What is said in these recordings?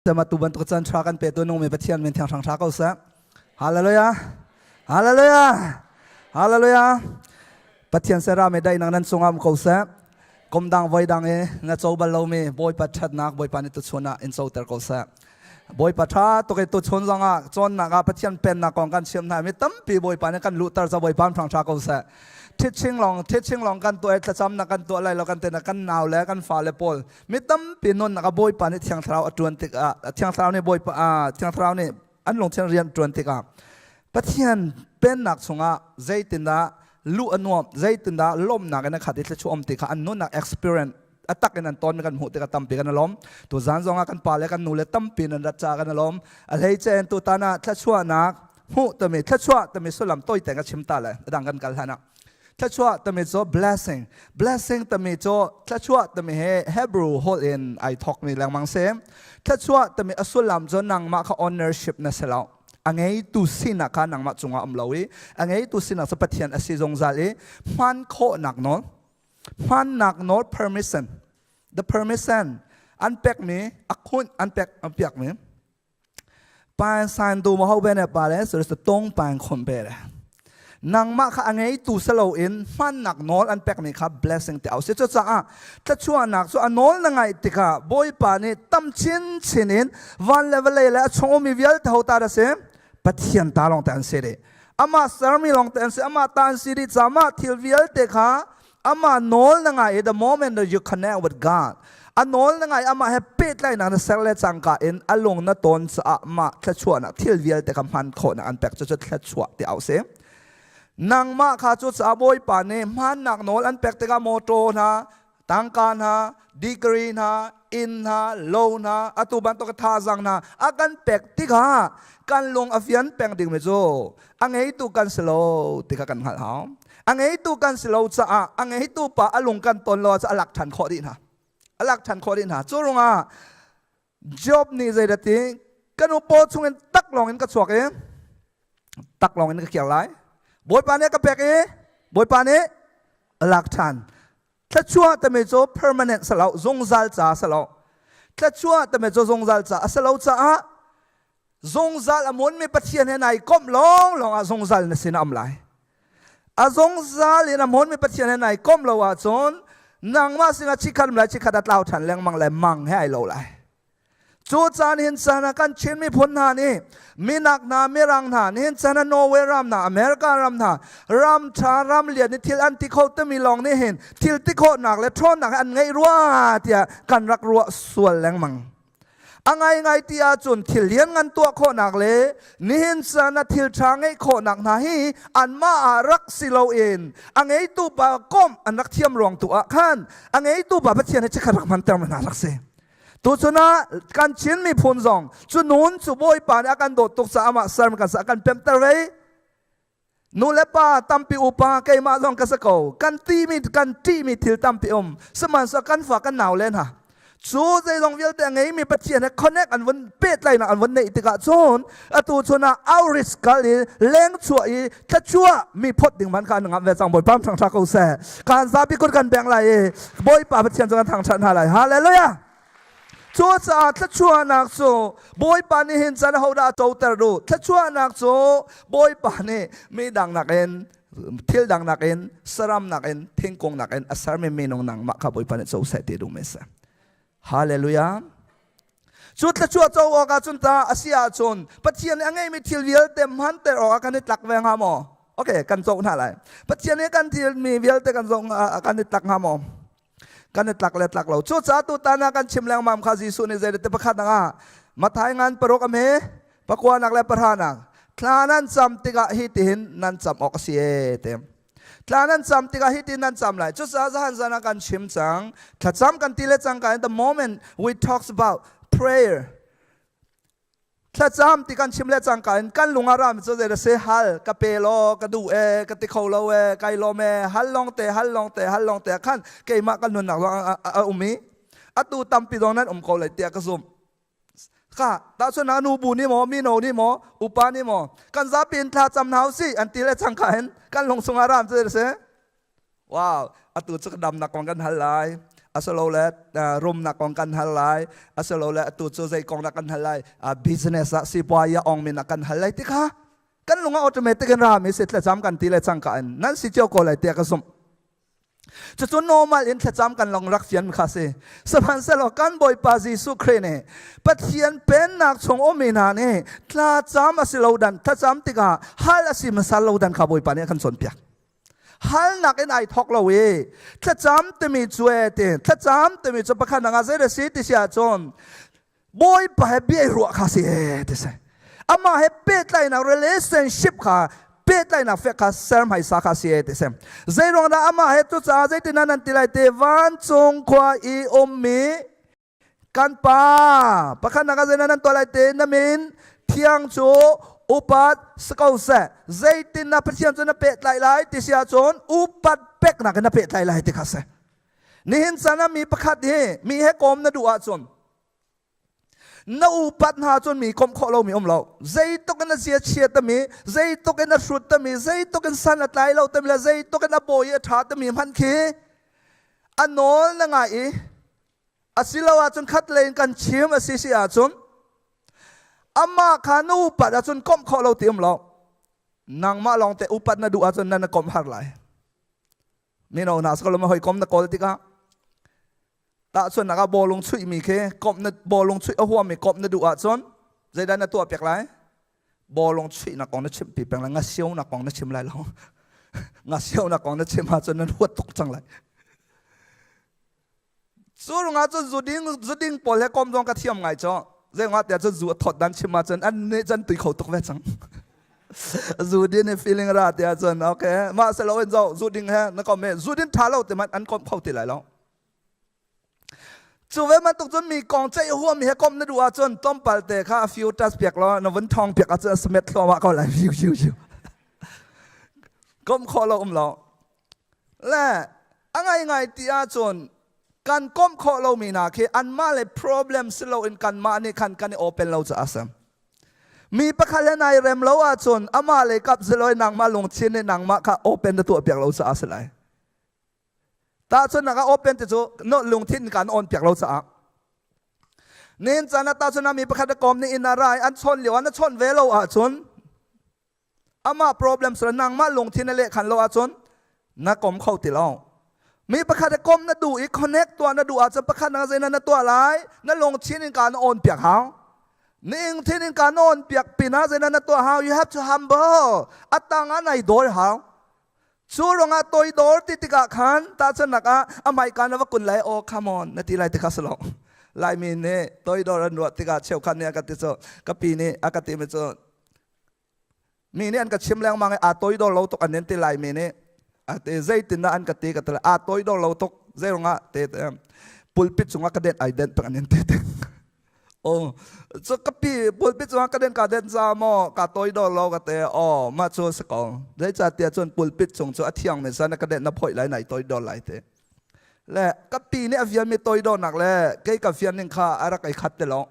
Sama tu bantuk caan tha kan pe tu nung mi Pathian min thiang hrang hra ko seh. Hallelujah. Hallelujah. Hallelujah. Pathian sera me dai nang nan sungam ko seh. Kom dang voi dang e na cho bal lo mi Bawipa thatnak Bawipa ni tu chun ah in cho ter ko seh. Bawipa tha tuk e tu chun zong ah cawn nak ah Pathian pennak kong kan chim hna mi tampi Bawipa nih kan luhter ca Bawipa hrang hra ko seh. Teaching long teaching long kan tuah thlacam na kan tuah lai lo kan te na kan nau le kan fa le pawl mi tampi nunnak ah Bawipa nih Thiang Thlarau a ṭuan tikah Thiang Thlarau nih Bawipa Thiang Thlarau nih an lungthin rian ṭuan tikah Pathian pennak chungah zeitindah luh a nuam zeitindah lawmhnak in a khat i thluachuah um ti kha an nunnak experience a tak in an ton kan hmuh tikah tampi kan lawm tu zan zong ah kan pa le kan nu le tampi nan rat ca kan lawm a hleice in tutan ah thluachuahnak hmuh tami thluachuah tami sullam toite ka chim ta le adang kan kal hlan ah Thluachuah timi cu blessing. Blessing timi cu thluachuah timi hi Hebrew holh in ai thawkmi lengmang si. Thluachuah timi a sullam cu nangmah kha ownership na si lo. A ngeitu sinak kha nangmah cungah um lo i a ngeitu sinak cu Pathian a si zungzal i hman khawhnak nawl, hmannak nawl permission, the permission an pekmi, a khunh an pek an piakmi 班山都嘛后边的巴咧，所以是东班困贝咧。nangmah kha a ngeitu si loin hmannak nawl an pekmi kha blessing te au si cucaah thluachuahnak cu a nawl na ngaih tikah Bawipa nih tam chinchin in van le vawlei le a chung ummi vialte ho ta dah si Pathian ta lawng te an si dih amah sermi lawng te an si amah ta an si dih caah mah thil vialte kha Amah nawl na ngai i the moment that you connect with God, a nawl na ngai amah he pehtlaihnak na ser le cangka in a lung na tawn caah mah thluachuahnak thil vialte kha hman khawhnak an pek cucu thluachuah ti au si. Nangmah kha cu caah Bawipa nih hmannak nawl an pek tikah mawṭaw hna, tangka hna, degree hna, inn hna, lo hna, atu bantuk thazaang hna a kan pek tikah kan lung a fian peng dingmi cu a ngeitu kan si lo ti kha kan hngalh hau. A ngeitu kan si lo caah a ngeitu pa a lung kan ton lo ah a lak ṭhan khawh dih hna. A lak ṭhan khawh dih hna. Cu ruangah Job nih zeidah ti kan upaw chungin tak lawng in ka chuak i tak lawng in ka kir lai. Bawipa nih a ka pek i Bawipa nih a lak ṭhan. Thluachuah timi cu permanent si lo, zungzal ca si lo. Thluachuah timi cu zungzal ca a si lo caah zungzal a munmi Pathian he nai komh lawnglawng ah zungzal na sin a um lai. A zungzal in a hmunmi Pathian he nai komh lo ahcun nangmah sinah chikhat um lai chikhat a tlau ṭhan lengmang le mang he ai lo lai. Cu caan hin caan ah kan Chin miphun hna nih minak hna, mirang hna, nihin caan ah Norway ram hna, America ram hna, ram ṭha, ram lian i thil an ti kho timi lawng nih hin thil ti khawhnak le ṭhawnnak an ngeih rua tiah kan rak ruah sual lengmang. A ngaingai ti ahcun thil lianngan tuah khawhnak le nihin caan ah thil ṭha ngeih khawhnak hna hi anmah ah rak si loin a ngeitu pa komh an rak thiam ruang tu ah khan a ngeitu pa Pathian he chikkhat rak hmanter hna rak si. Tuchun ah kan Chin miphun zong cu nun cu Bawipa nih a kan dawt tuk caah amah serm kan sa kan pemter ve. Nu le pa tampi upa keimah zong ka si ko. Kan timi kan ṭihmi thil tampi um. Sihmanhsehlaw kan fa kan nau le hna cu zeizong vialte a ngeimi Pathian he connect an vun pehtlaihnak an vun neih tikah cun atu chun ah outreach kal i leng chuah i thluachuah mi phot ding man kha an ngam ve cang Bawipa thangṭha ko seh kan zapi kut kan beng lai i Bawipa Pathian cu kan thangṭhat hna lai hallelujah Cucaah thluachuahnak cu Bawipa nih hin can hodah a coter duh thluachuahnak cu Bawipa nih mi dang nakin thil dang nakin saram nakin thingkung nakin a sermi minung nangmah kha Bawipa nih co seh ti duh mi a si Hallelujah Cu thluachuah co awkah cun ta a si ahcun Pathian nih a ngeihmi thil vialte hmanter awkah kan i tlak ve hnga maw? Okay, kan zoh hna lai. Pathian nih kan thilmi vialte kan zoh kan i tlak hnga maw? Kan i tlak le tlak lo. Cucaah tutan ah kan chim lengmang kha Jesuh nih zei te pakhat ah Matthai ngan paruk a me pakuanak le pahranak thla nan cam tikah hi tihin nan cam awk a si e te. Tla nan cam tikah hitin nan cam lai. Cucaah zahan zan ah kan chim cang. Thlacam kan ti le cangka in the moment we talks about prayer, thlacam ti kan chim le cangka in kan lung ah ram cu zei da si hal ka pe law ka duh e ka ti kho lo e kai lawm e hal long te hal long te hal long te khan keimah kan nunnak zong a um i atu tampi zong nan um ko lai tiah ka zumh. Kha tahchun ah nubu nih maw mino nih maw upa nih maw kan zapi in thla cam hna usih an ti le cangka hin kan lung chungah ram cu si. Wow, atu cu ka damnak kong kan hal lai. Asilole rumnak kong kan hal lai. Asilole atu cu zei kong dah kan hal lai? Business ah sipuai ah ong min ah kan hal lai ti kha kan lung ah automatic in ra mi si thlacam kan ti le cangka in nan si cio ko lai tiah ka zumh. Cucu normal in thlacam kan long rak fian kha si. Sihmanhsehlaw kan Bawipa Jesuh Khrih nih Pathian pennak chung ummi hna nih thlacam a si lo dan thlacam tikah hal a si hmasa lo dan kha Bawipa nih a kan cawnpiak. Halnak in ai thawk lo i thlacam timi cu e ti thlacam timi cu pakhat nang ah zei si ti si ahcun Bawipa he bia i ruah kha si e ti si. Amah he pehtlaihnak relationship kha pehtlaihnak fek kha ser hmaisa kha si e ti si. Zeiruang dah amah he cucaah zeitin nan ti lai ti vancung khua i ummi kan pa pakhat nak ah zeidah nan tuah lai ti na min thiang cu upat si ko seh. Zeitin na Pathian cu na pehtlaih lai ti si ahcun upat peknak in na pehtlaih lai ti kha si. Nihin chan ah mi pakhat hi mi he kawm na duh ahcun na upat hna cun mi komh khawh lomi um lo. Zeitluk in a zia chia tami, zeitluk in a hrut tami, zeitluk in san a tlai lo tami le zeitluk in a bawi a ṭha tami hmanh khi a nawl na ngai i asilo ahcun khat lei in kan chim a si si ahcun amah kha na upat ahcun komh khawh lo ti um lo. Nangmah lawng te upat na duh ahcun na na komh har lai. Mino hna sakalum hawikom na kawl tikah tahchunhnak ah bawlung chuihmi khi komh na bawlung chuih a huammi komh na duh ahcun zeidah na tuah piak lai? Bawlung chuihnak kong na chimpi peng lai, ngasionak kong na chim lai lo. Ngasionak kong na chim ahcun nan huat tuk cang lai. Cu rungah cun zuding zuding pawl he kom zong ka thiam ngai cu. Zeingah tiah cun zu a thawt dan chim ahcun an nih cun tui kho tuk ve cang. Zu din i feeling ra tiah cun okay mah se lo in zo zu ding he na kom he zu din tha lo te man an kom kho ti lai lo. Cu ve bantuk cun mi kong ceih huam he kom na duh ahcun tlawmpal te kha a few tas piak law na vun thong piak ahcun a smet thluahmah ko lai fiu fiu fiu. Kom khawh lo um lo. Le a ngaingai ti ahcun kan komh khawh lomi hna khi anmah le problem si loin kanmah nih khan kan i open lo caah a si. Mi pakhat he nai rem lo ahcun amah le kap si loin nangmah lungthin nih nangmah kha open na tuah piak lo caah a si lai. Tahchunhnak ah open ti cu no lungthin kan on piak lo caah. Nin caan ah tahchunhnak mi pakhat a kom nih inn ah rai an chawn lio ah na chawnh ve lo ahcun amah problem sila nangmah lungthin na lehkhan lo ahcun na kom kho ti lo. Mi pakhat he kom na duh i connect tuah na duh ahcun pakhat na zeidah na tuah lai? Na lungthin in ka na on piak hau. Na ingthin in ka na on piak pinah zeidah na tuah hau? You have to humble. Atang ah nai dawr hau. Cu ruangah toidor ti tikah khan tahchunhnak ah a hmaika na va kun lai oh come on na ti lai ti kha si lo. Laimi nih toidor an ruah tikah cheukhat nih a ka ti cu ka pi nih a ka timi cu mi nih an ka chim lengmang i aa toidor lo tuk an nin ti laimi nih a ti zeitindah an ka ti ka ti aa toidor lo tuk zei ruangah te pulpit cungah ka denh ai denh peng an nin ti Oh, cu ka pi pulpit cungah ka den ka den za maw ka toidor lo ka te oh mah cu si ko zeicahtiah cun pulpit cung cu a thiang mi san ka den na phoih lai nai toidor lai te le ka pi nih a fian mi toidornak le kei ka fian ning kha a rak ei khat te lo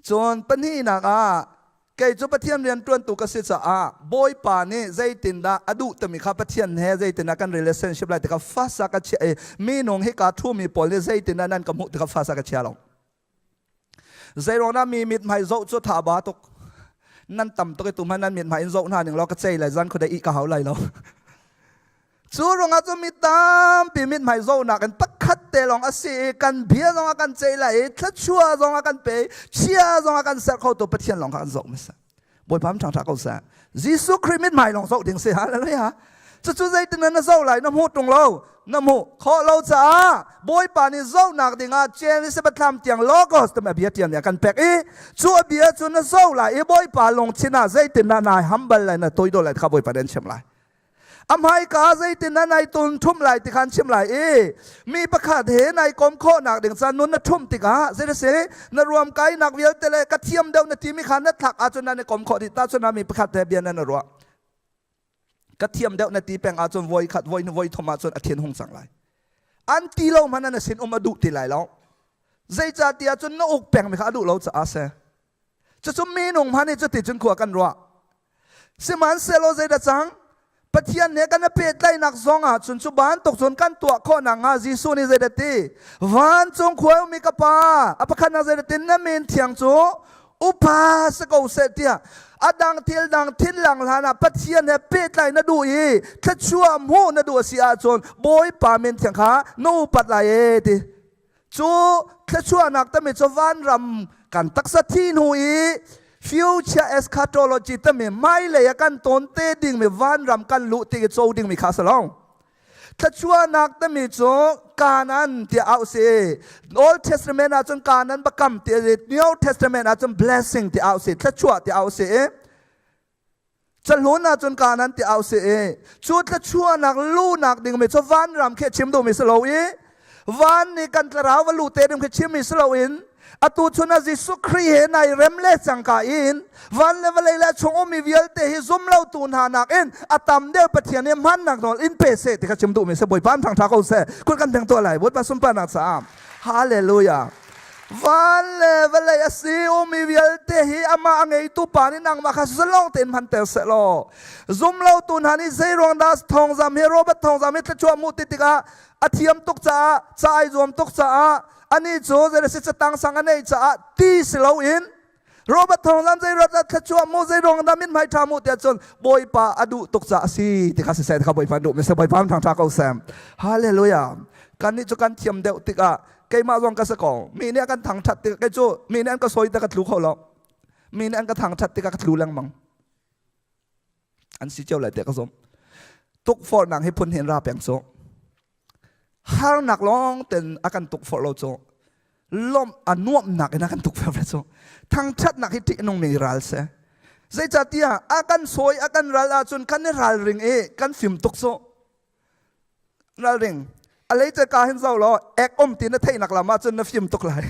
Cun pahnihnak ah kei cu Pathian rianṭuantu ka si caah Bawipa nih zeitindah a duh timi kha Pathian he zeitindah kan relationship lai ti kha fasa ka chiah i minung hika ṭhumi pawl nih zeitindah nan ka hmuh ti kha fasa ka chia lo. Zeiruangah mi mithmai zoh cu tha ba tuk. Nan tam tuk i tu hmanh nan mithmai in zoh hna ning law ka cei lai zan khuadei ih ka hau lai lo. Cu ruangah cun mi tampi mithmai zohnak in pakhat te lawng a si i kan bia zong a kan ceih lai i thluachuah zong a kan pe chia zong a kan serh khotu Pathian lawng kha kan zoh hmasa. Bawipa ṭhangṭha ko seh. Jesuh Khrih mithmai lawng zoh ding si. Hallelujah. Cucu zeitin na zoh lai na hmuh ṭung lo na hmuh khawh lo caah Bawipa nih zohnak dingah Genesis thlam tiang logos timi a bia ṭial nih a kan pek i cu a bia cu na zoh lai i Bawipa lungthin ah zeitindah nai hambal lai na toidor lai kha Bawipa nih an chimh lai. A hmaika zeitin na nai tun ṭhum lai ti khan chim lai i mi pakhat he nai kom khawhnak ding caan nun na ṭhumh tikah zei si na ruam kainak vialte le ka thiam deuh na timi kha na thlak ahcun nan i kom khawh dih tahcun mi pakhat he bia nan i ruah ka thiam deuh na ti peng ahcun voi khat voi voi thum ahcun a thin hung cang lai an ti lo hmanh na sin um a duh ti lai lo zeicahtiah cun na uk peng mi kha a duh lo caah si cucu minung hmanh nih cuti cun khua kan ruah Sihmanhsehlaw zeidah cang? Pathian he kan i pehtlaihnak zong ah cun cu bantuk cun kan tuah khawh nakhnga Jesuh nih zeidah ti? Vancung khua ummi ka Pa, a pakhatnak zeidah ti na min thiang cu upa si ko seh tiah a dang thil dang thinlang hlan ah Pathian he pehtlai na duh i thluachuah hmuh na duh a si ahcun Bawipa min thiang kha na upat lai e ti. Cu thluachuahnak tami cu vanram kan taksa thi hnu i future eschatology tami hmailei ah kan tawn te dingmi vanram kan luh ti i co dingmi kha a si lo. Thluachuahnak tami cu Canaan tiah auh si. Old Testament ahcun Canaan bakam ti a si. New Testament ahcun blessing ti auh si. Thluachuah ti auh si. Cahlun ahcun Kanaan ti au si i cu thluachuahnak luhnak dingmi cu vanram khi chim duhmi si lo i van nih kan thlarau va luh te ding khi chimmi si loin atu chun ah Jesuh Khrih he nai rem le cangka in van le vawlei le chung ummi vialte hi zum lo tu hna nakin a tam deuh Pathian nih hmannak nawl in pe seh ti kha chim duhmi si. Bawipa an thangṭha ko seh. Kut kan theng tuah lai. Bawipa sunparnak caah. Hallelujah. Van le vawlei a si umi vialte hi amah a ngeitu pa nih nangmah kha zalong tein hmanter seh law zum lo tu hna nih zei ruang dah thawngzam hi Robert thawngzam hi thluachuah hmuh ti tikah a thiam tuk caah ca ai zuam tuk caah anih cu zei si catang sang a neih caah ti si loin Robert thawngzam zei ruat dah thluachuah mu zei ruang dah mithmai ṭha mu tiah cun Bawipa a duh tuk caah a si ti kha siseh ti kha Bawipa duh mi si Bawipa thang ṭha ko seh. Hallelujah. Kannih cu kan thiam deuh tikah keimah zong ka si ko. Mi nih a kan thangṭhat tikah kei cu mi nih an ka sawi tikah ka tlu kho lo. Mi nih an ka thangṭhat tikah ka tlu lengmang. An si cio lai tiah ka zumh. Tukforhnak hi phun hin ra peng cu. Harnak lawng ten a kan tukforh lo cu. Lawmh a nuamhnak in a kan tukforh ve cu. Thangṭhatnak hi ṭih a nungmi ral si. Zeicahtiah a kan sawi a kan ral ahcun kan i ralring i kan fim tuk cu. Ralring. A leice ka hin zoh law ek um ti na theihnak lam ahcun na fim tuk lai.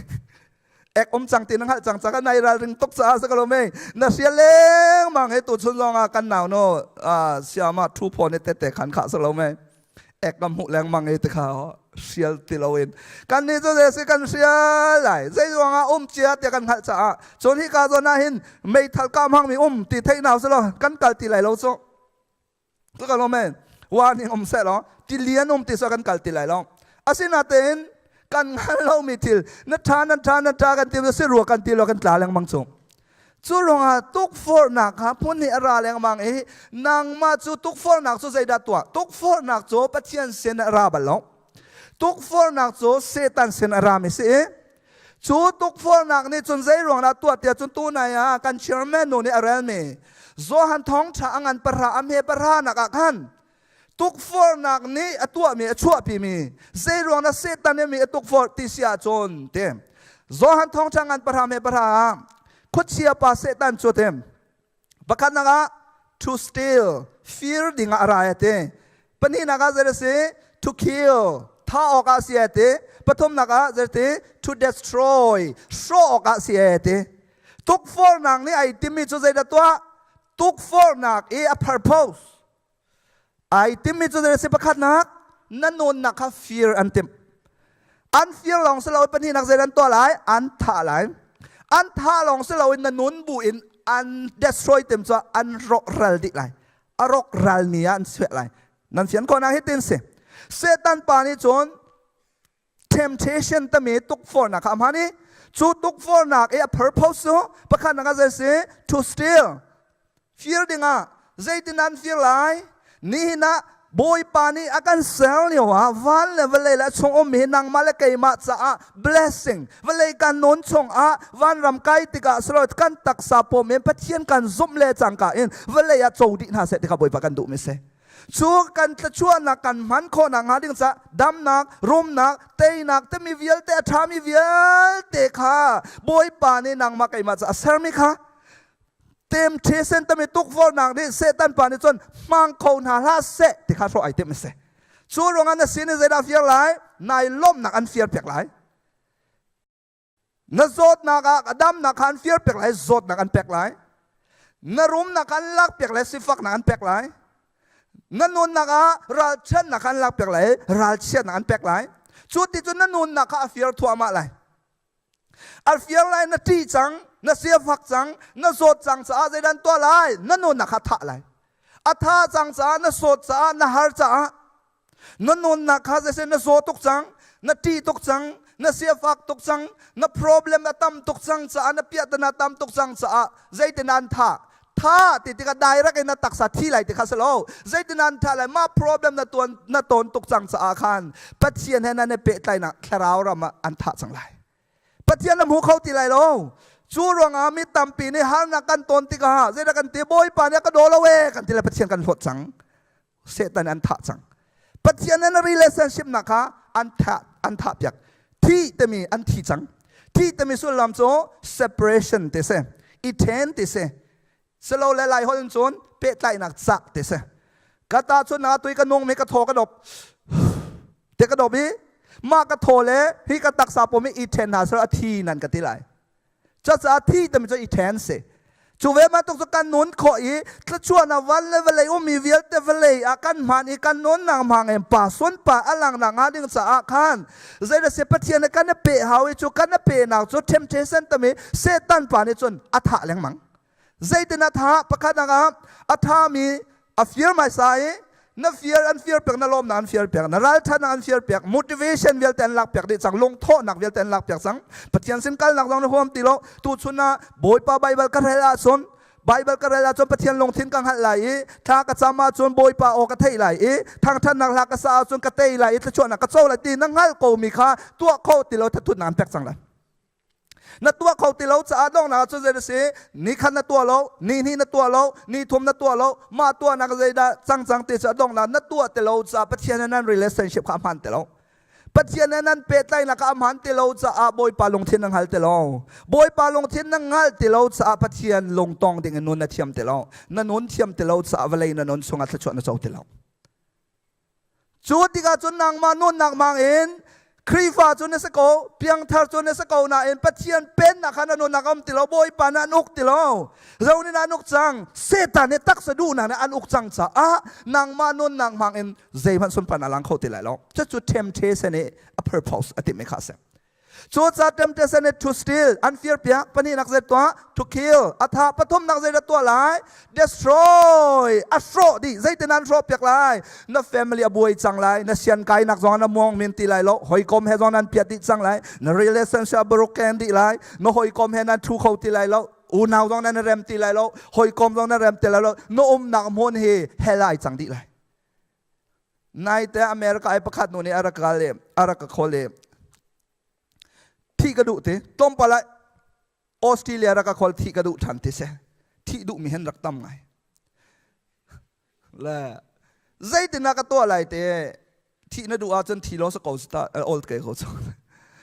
Ek um cang ti na hngalh cang cang nai ralring tuk caah sa ko mei. Na hrial lengmang he tu chun zong ah kan nau no siama thu phone te te khan kha sa lo mei. Ek kam hmuh lengmang e te kha hrial ti lo in. Kan nih cu si kan hrial lai. Zei ruang ah um cia tiah kan hngalh caah. Cun hi ka zawn ah hin meithal ka hmang mi um ti theih nau selaw kan kal ti lai lo cu. Ka kal men warning um seh law tilian um ti so kan kal ti lai lo. Asinain kan hngal lomi thil na tha na tha na tha kan ti si rua kan ti lo kan tla lengmang chung. Cu ruangah tukforhnak kha phun nih a ra lengmang i nangmah cu tukforhnak cu zeidah tuah? Tukforhnak cu Pathian sin a ra bal lo. Tukforhnak cu Satan sin a rami si i cu tukforhnak nih cun zei ruang dah tuah tiah cun tunai ah kan chairman nu nih a relmi Johan thawngṭha a ngan pahra a hme pahra nak ah khan tukforhnak nih a tuahmi a chuahpimi zei ruang dah Satan nih mi a tukforh ti si ahcun ti Johan thawngṭha ngan pahra hme pahra ah khuachia pa Satan cu ti pakhatnak ah to steal fir ding ah a ra a ti pahnihnak ah zei a si to kill thah awk ah si a ti pathumnak ah zei ti to destroy hrawh awk ah si a ti tukforhnak nih ai timmi cu zeidah tuah tukforhnak i a purpose ai timmi cu zei a si pakhatnak na nunnak kha fir an timh an fir lawng si loin pahnihnak zei an tuah lai an thah lai an thah lawng si loin na nun bu in an destroy tim cu an rawk ral dih lai a rawk ral mi ah an chuah lai nan fian khawhnak hi tin si Satan pa nih cun temptation tami tukforhnak kha a hman i cu tukforhnak i a purpose cu pakhat nak ah zei si to steal fir dingah zeitin an fir lai nihin ah Bawipa nih a kan ser lio ah van le vawlei le a chung ummi hi nangmah le keimah caah blessing vawlei kan nun chungah vanram kai tikah silo kan taksa pawm in Pathian kan zumh le cangka in vawlei ah co dih hna seh ti kha Bawipa kan duhmi si cu kan thluachuahnak kan hman khawhnak hnga ding caah damnak, rumnak, teinak timi vialte a ṭhami vialte kha Bawipa nih nangmah keimah caah a sermi kha temptation tami tukforhnak nih Satan pa nih cun hmang kho hna hlah seh ti kha hrawh ai timh a si. Cu ruangah na sin in zeidah fiar lai? Nai lawmhnak an fiar piak lai. Na zawtnak ah a damnak kha an fir pek lai, zawtnak an pek lai. Na rumnak kha an lak piak lai, sifaknak an pek lai. Na nunnak ah ralchiatnak kha an lak piak lai, ralchiatnak an pek lai. Cu ti cun na nunnak kha a fir thuahmah lai. A fir lai na ṭih cang, na siafak cang, na zawt cang caah zeidah an tuah lai? Na nunnak kha thah lai. A tha cang caah na sawt caah na har caah na nunnak kha zeisen na zaw tuk cang, na ṭih tuk cang, na siafak tuk cang, na problem a tam tuk cang caah na piahtana tam tuk cang caah zeitin an thah? Tha ti tikah direct in na taksa thi lai ti kha si lo. Zeitin an thah lai? Mah problem na tuan na ton tuk cang caah khan Pathian he nan i pehtlainak thlarau ram ah an thah cang lai. Pathian na hmu kho ti lai lo. Cu ruangah mi tampi nih harnak kan ton tikah zeidah kan ti Bawipa nih a ka daw lo ee kan ti le Pathian kan hlawt cang. Satan an thah cang. Pathian in relationship nak kha an thah an thah piak. Thi timi an thi cang. Thi timi sullam cu separation ti si. I then ti si. Silo le lai holh in cun pehtlaihnak cah ti si. Ka ta cun na tui ka nung mi ka thaw ka dop. Te ka dop i mah ka thaw le hi ka taksa pum i i then hna sir a thi nan ka ti lai. Cucaah thi timi cu i then si. Cu ve bantuk cu kan nun khawh i thluachuahnak van le vawlei ummi vialte vawlei ah kan hman i kan nunnak hmang in pa sunpa a langnak hnga ding caah khan zeidah si Pathian nih kan i pe hau i cu kan i penak cu temptation tami Satan pa nih cun a thah lengmang. Zeitin a thah? Pakhat ah a thami a fir hmaisa i na fir an fir pek na lawmnak an fir pek na ralṭhatnak an fir pek motivation vialte an lak piak dih cang lungthawhnak vialte an lak piak cang Pathian sin kalnak zong na huam ti lo tuchun ah Bawipa Baibal ka rel ahcun Baibal ka rel ahcun Pathian lungthin ka hngalh lai i thla ka cam ahcun Bawipa aw ka theih lai i thangṭhatnak hla ka sa ahcun ka tei lai i thluachuahnak ka co lai ti na hngalh ko mi kha tuah kho ti lo thathutnak an pek cang lai Na tuah kho ti lo caah donghnak ah cun zei na si? Ni khat na tuah lo, ni hnih na tuah lo, ni thum na tuah lo, mah tuahnak zeidah cang cang ti cu a donghnak na tuah ti lo caah Pathian he nan relationship kha a hmaan ti lo. Pathian he nan pehtlaihnak kha a hmaan ti lo caah Bawipa lungthin na hngal ti lo. Bawipa lungthin na hngalh ti lo caah Pathian lungtong ding in nun na thiam ti lo. Na nun thiam ti lo caah vawlei na nun chungah thluachuah na co ti lo. Cu tikah cun nangmah nunnak mang in Khrihfa cu na si ko, piangthar cu na si ko nain Pathian pennak kha na nunnak a um ti lo, Bawipa nih an uk ti lo. Zo nih an uk cang, Satan nih taksa duhnak nih an uk cang caah nangmah nunnak hmang in zeihmanh sunparnak lang kho ti lai lo. Cucu temptation i a purpose a timi kha a si. Cucaah temptation is to steal, an fir piak, pahnihnak zei tuah, to kill, a thah, pathumnak zei dah tuah lai, destroy, a hrawh dih, zeitin an hrawh piak lai, na family a buai cang lai, na sian kainak zong na muang min ti lai lo, hawikom he zong nan piat dih cang lai, na relationship broken dih lai, na hawikom he nan thu kho ti lai lo, unau zong nan rem ti lai lo, hawikom zong nan rem ti lai lo, na umnak hmun hi hell ai cang dih lai. Naite America i pakhat nu nih a rak kal i a rak ka call i thih ka duh ti tlawmpal ah Australia rak ka call thih ka duh ṭhan ti si thih duhmi hen rak tam ngai le zeitin ah ka tuah lai te thih na duh ahcun thi law sa ko ta ol ke ko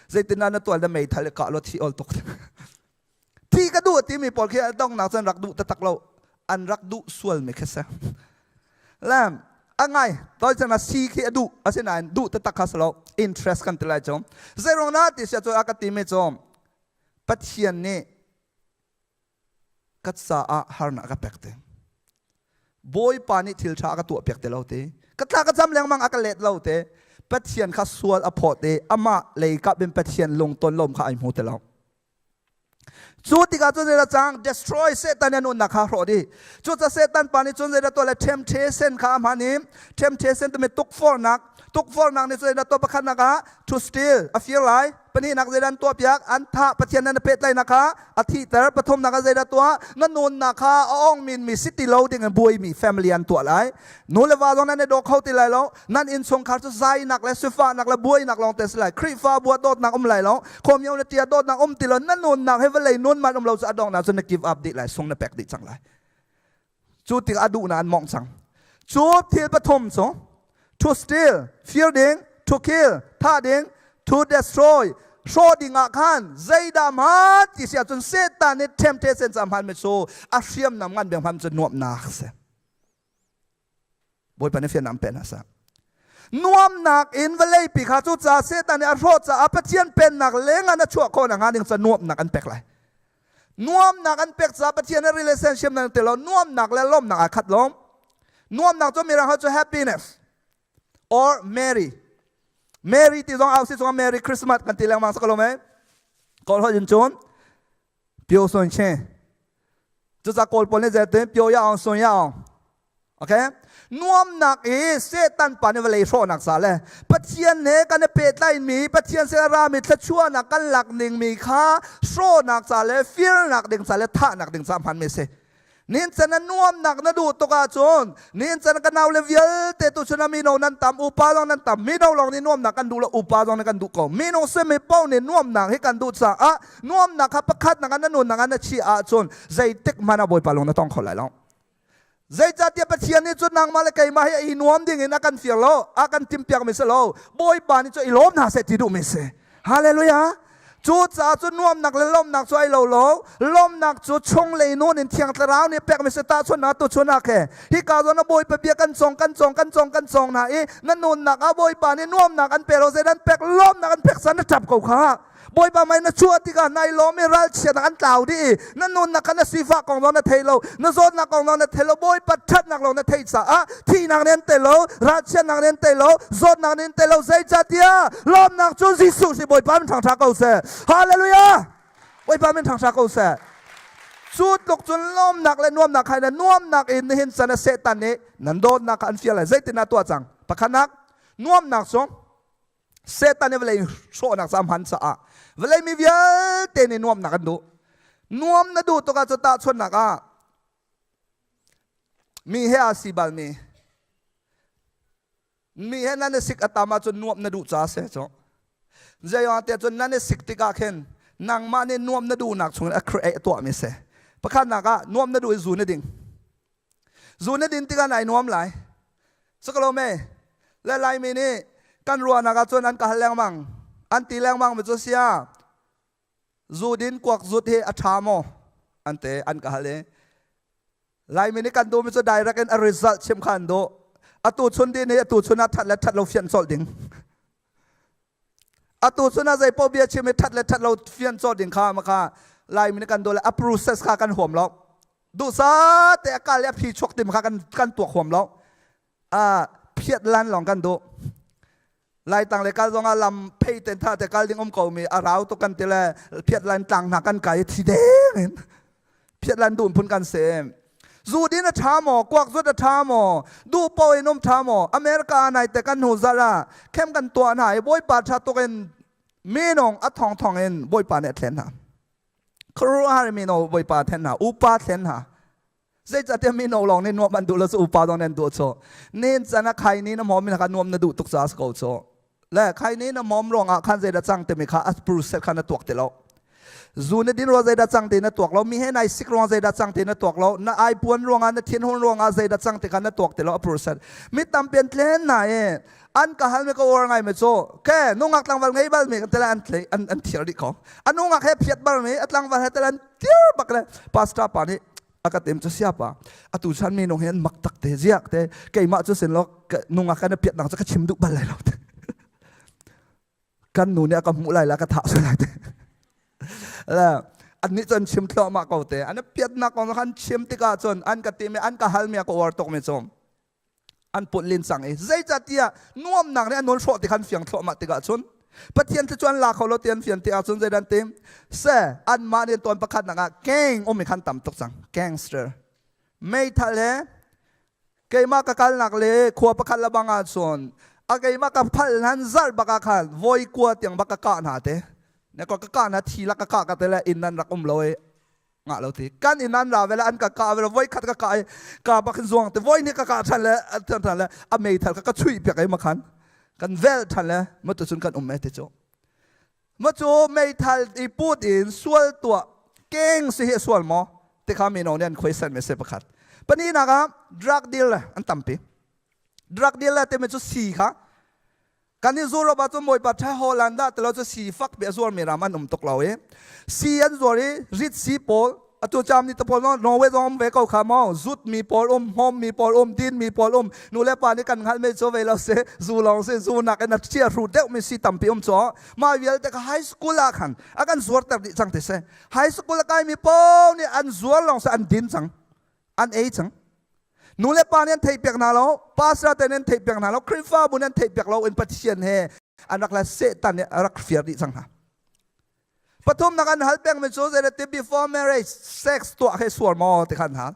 zeitin ah na tual na meithal ka lo thi ol tuk thi ka duh timi pawl khi donghnak cun rak duh taktak lo an rak duh sual mi khi si lam a ngai toi chan si khi a duh asinain duh taktak kha si lo interest kan ti lai cu zeiruang na ti sia cu a ka ti mi cu Pathian nih ka caah harnak ka pek te Bawipa nih thil ṭha a ka tuah piak te lo te ka thla ka cam lengmang a ka let lo te Pathian kha sual a phawt i amah lei kap in Pathian lungton lom kha ai hmu ti lo Cu tikah cun zeidah cang destroy Satan an nunnak kha hrawh dih. Cucaah Satan pa nih cun zeidah tuah le temptation kha a hman i temptation timi tukforhnak tukforhnak nih cun zeidah tuah pakhatnak ah to steal a fir lai pahnihnak zeidah an tuahpiak an thah Pathian nan pehtlaihnak kha a thihter pathumnak ah zeidah tuah na nunnak kha a ongmin mi si ti lo ding in buaimi family an tuah lai nu le va zong nan i daw kho ti lai lo nan innchungkhar cu zainak le sifahnak le buainak lawng te si lai Khrihfabu ah dawtnak um lai lo khawmio le tia dawtnak um ti lo na nunnak hi vawlei nun man um lo cu a donghnak cu na give up dih lai sung na pek dih cang lai cu tik a duhnak an mawngh cang cu thil pathum cu to steal fear ding to kill thah ding to destroy hrawh ding ah khan zeidah hmaan ti si ahcun Satan nih temptation ca hmaan mi cu a hriamnam ngan beng hman cu nuamhnak si Bawipa nih fiannak pe hna seh. Nuamnak in vawleipi kha cu ca Satan nih a hrawh caah Pathian pennak leng ah na chuah khawh nakhnga ding ca nuamnak an pek lai. Nuamnak an pek caah Pathian he relationship nan te lo nuamnak le lawmnak aa khat lo. Nuamnak cu mirang cu happiness or merry. Merry ti zong au si zong Merry Christmas kan ti lengmang sa ko lo mei. Kawl holh in cun Pyo Sun Chen. Cucaah Kawl pawl nih zeitin Pyo Ya Aung Sun Ya Aung. Okay? Nuamnak i Satan pa nih vawlei hrawhnak ca le Pathian he kan i pehtlaimi Pathian sin a rami thluachuahnak kan lak dingmi kha hrawhnak ca le firnak ding ca le thahnak ding ca hmanmi a si. Nin can na nuamnak na duh tuk ahcun nin can ka nau le vialte tu chun mino nan tam upa zong nan tam mino lawng nih nuamnak kan duh lo upa zong nih kan duh ko minung simi paoh nih nuamnak hi kan duh caah nuamnak kha pakhat nak ah na nunnak ah na chiah ahcun zeitik hmanh ah Bawipa lung na tong kho lai lo. Zeicahtiah Pathian nih cun nangmah le keimah hi i nuam ding in a kan fir lo, a kan timhpiakmi si lo. Bawipa nih cun i lawm hna seh ti duhmi si. Hallelujah! Cucaah cun nuamnak le lawmhnak cu ai lo lo. Lawmhnak cu chunglei nun in Thiang Thlarau nih pekmi si tahchunhnak tuchun ah khe hika zawn ah Bawipa bia kan cawng kan cawng kan cawng kan cawng hna i na nunnak ah Bawipa nih nuamnak an pe lo zeidah an pek lawmhnak an pek san na ṭap ko kha. Bawipa mei na chuah tikah nai lawm i ralchiatnak an tlau dih i na nunnak kha na sifah kong zong na thei lo na zawtnak kong zong na thei lo Bawipa ṭhatnak lawng na theih caah thihnak nih an tei lo ralchiatnak nih an tei lo zawtnak nih an tei lo zeicahtiah lawmnak cu Jesuh si Bawipa min ṭhangṭha ko seh Hallelujah Bawipa min ṭhangṭha ko seh cu tluk cun lawmnak le nuamnak kha na nuamnak in nihin can a Satan nih nan dawtnak kha an fial lai zeitin ah tuah cang pakhatnak nuamnak cu Satan nih vawlei hrawhnak ca hman caah vawlei mi vialte nih nuamnak an duh. Nuam na duh tuk ahcun tahchunhnak ah mi he aa si balmi mi he nan i sik a tam ahcun nuam na duh ca si cu. Zeiruang tiah cun nan i sik tikah khin nangmah nih nuam na duhnak chungin a create tuahmi si. Pakhatnak ah nuam na duh i zu na ding. Zu na din tikah nai nuam lai. Sakalo me le Laimi nih kan ruahnak ahcun an ka hal lengmang. An ti lengmang mi cu sia zu din kuak zut hi a ṭha maw? An te an ka hal i Laimi nih kan duhmi cu direct in a result chim kha an duh. Atu chun din hi atu chun ah ṭhat le ṭhat lo fianh colh ding. Atu chun ah zei paoh bia chim i ṭhat le ṭhat lo fian cawh ding kha ma kha Laimi nih kan duh le a process kha kan huam lo. Duhsa te a kal i a phi chuak tim kha kan kan tuak huam lo. A phiat lan lawng kan duh. Laitang le kal zong ah lam phei ten tha te kal ding um ko mi a rau tuk kan ti le phiat lan tlang hna kan kai thi deng in phiat lan dum phun kan sem. Zu din a ṭha maw, kuak zut a ṭha maw, duh paoh in um ṭha maw, America nai te kan hnu zarh ah khem kan tuah hna i Bawipa ṭha tuk in minung a thongthong in Bawipa nih a thlen hna. Khuaruahhar mino Bawipa thlen hna, upa thlen hna. Zeicahtiah mino lawng nih nuam an duh lo cu upa lawng nih an duh cu. Nin can a khai ni na mawm in kha nuam na duh tuk caah a si ko cu. Le khai ni na mawm ruangah khan zeidah cang timi kha a process kha na tuak ti lo. Zu na din ruang zeidah cang ti na tuak lo, mi he nai sik ruang zeidah cang ti na tuak lo, na ai puan ruangah na thinhun ruangah zeidah cang ti kha na tuak ti lo a process. Mi tampi an tlen na i an ka hal mi ka uar ngai mi cu ke nungak tlangval ngei bal mi kan tele an an an thiar dih ko. A nungak he phiat bal mi a tlangval he tele an tir bak le pastor pa nih a ka tem cu siapa atu chan mi nung hi an mak tak te ziak te keimah cu sin lo nungak kan piat nang cu ka chim duh bal lai lo te kan nu nih a ka hmuh lai la ka thah sual lai te le an nih cun chim thluahmah ko te an piatnak kong khan chim tikah cun an ka ti mi an ka hal mi a ka uar tuk mi cu an put len cang i zeicahtiah nuamnak nih an nawl hrawh ti khan fiang thluahmah tikah cun Pathian cu an la kho lo ti an fian ti ahcun zeidan tim se anmah nih tuan pakhat nak ah gang um i khan tam tuk cang gangster meithal he keimah ka kalnak le khua pakhat le bang ah cun a keimah ka phal han zarh bak ah khan voi kua tiang bak ka kah hna te ne ko ka kah hna thi la ka kah ka te le inn nan rak um lo i ngah lo ti kan inn an ra ve le an ka kah ve le voi khat ka kah i ka bak in zuang te voi nih ka kah than le than than le a meithal ka ka chuih piak i makhan kan vel than le ma tu cun kan um e ti cu ma cu meithal i put in sual tuah keng si hi sual maw ti kha mino nih an khuaisan me se pakhat pahnihnak ah drug deal an tampi drug deal timi cu si kha Kan i zuar ah cun Bawipa ṭha Holland dah tilo cu sifak bi a zuarmi ram an um tuk lo i si an zuar i rit si pawl atu Germany te pawl Norway zong um ve ko kha maw zut mi pawl um hmawm mi pawl um din mi pawl um nu le pa nih kan hngalh mi cu ve lo si zu lawng si zu nak in a chia hru deuh mi si tampi um cu mah vialte kha high school ah khan a kan zuarter dih cang ti si high school a kai mi pawl nih an zuar lawng si an din cang an ei cang nu le pa nih an theih piak hna lo pastor te nih an theih piak hna lo khrihfabu nih an theih piak lo in pathian he an rak le satan nih a rak fiar dih cang hna pathumnak an hal peng mi cu zeidah before marriage sex tuah he sual maw ti khan hal.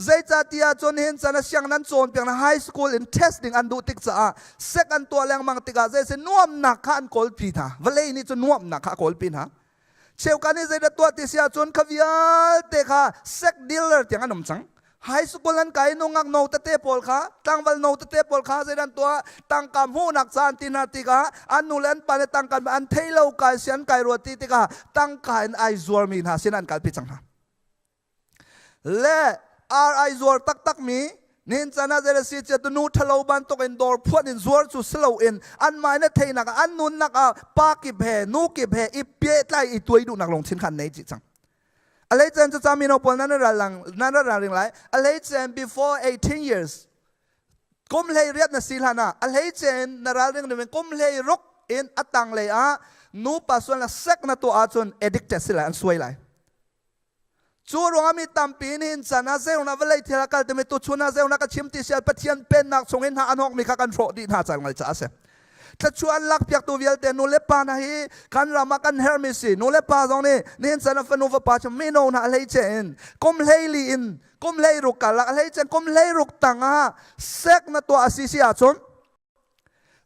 Zeicahtiah cun hin can a siang nan cawnpiak na high school in test ding an duh tik caah sek an tuah lengmang tikah zeisi nuamnak kha an kawlpi hna. Vawlei nih cun nuamnak kha a kawlpi hna. Cheuka nih zeidah tuah ti si ahcun kha vialte kha sek dealer tiang an um cang. High school an kai nungak no tete pawl kha tlangval no tete pawl kha zeidah an tuah tangka hmuhnak caan ti hna tikah an nu le an pa le tangka an thei lo kai si an kai rua ti tikah tangka in ai zuarmi hna sin an kalpi cang hna. Le ar ai zuar taktakmi nihin caan ah zei si cia tu nu ṭhalo bantuk in dawr phuan in zuar cu si loin anmah in a theinak ah an nunnak ah pa kip he nu kip he i pehtlai i tuai duhnak lungthin kha an nei chih cang. A hleicen cu ca mino pawl nan ral lang nan ral ring lai. A hleicen before 18 years kum hlei riat na si hlan ah a hleicen na ralring ding kum hlei ruk in a tang lei ah nupa sual na sek na tuah ahcun addicted si lai an suai lai. Cu ruangah mi tampi nih hin can ah zeuna vawlei thil a kal timi tuchun ah zeuna ka chim ti sial Pathian pennak chung in hna an hawkmi kha kan hrawh dih hna cang lai caah a si. Thluachuah an lakpiaktu vialte nu le pa hna hi kan ram ah kan herhmi si. Nu le pa zong nih nihin can ah fanu fapa cu mino hna a hleice in kum hleili in kum hleiruk karlak a hleice kum hleiruk tang ah sek na tuah a si si ahcun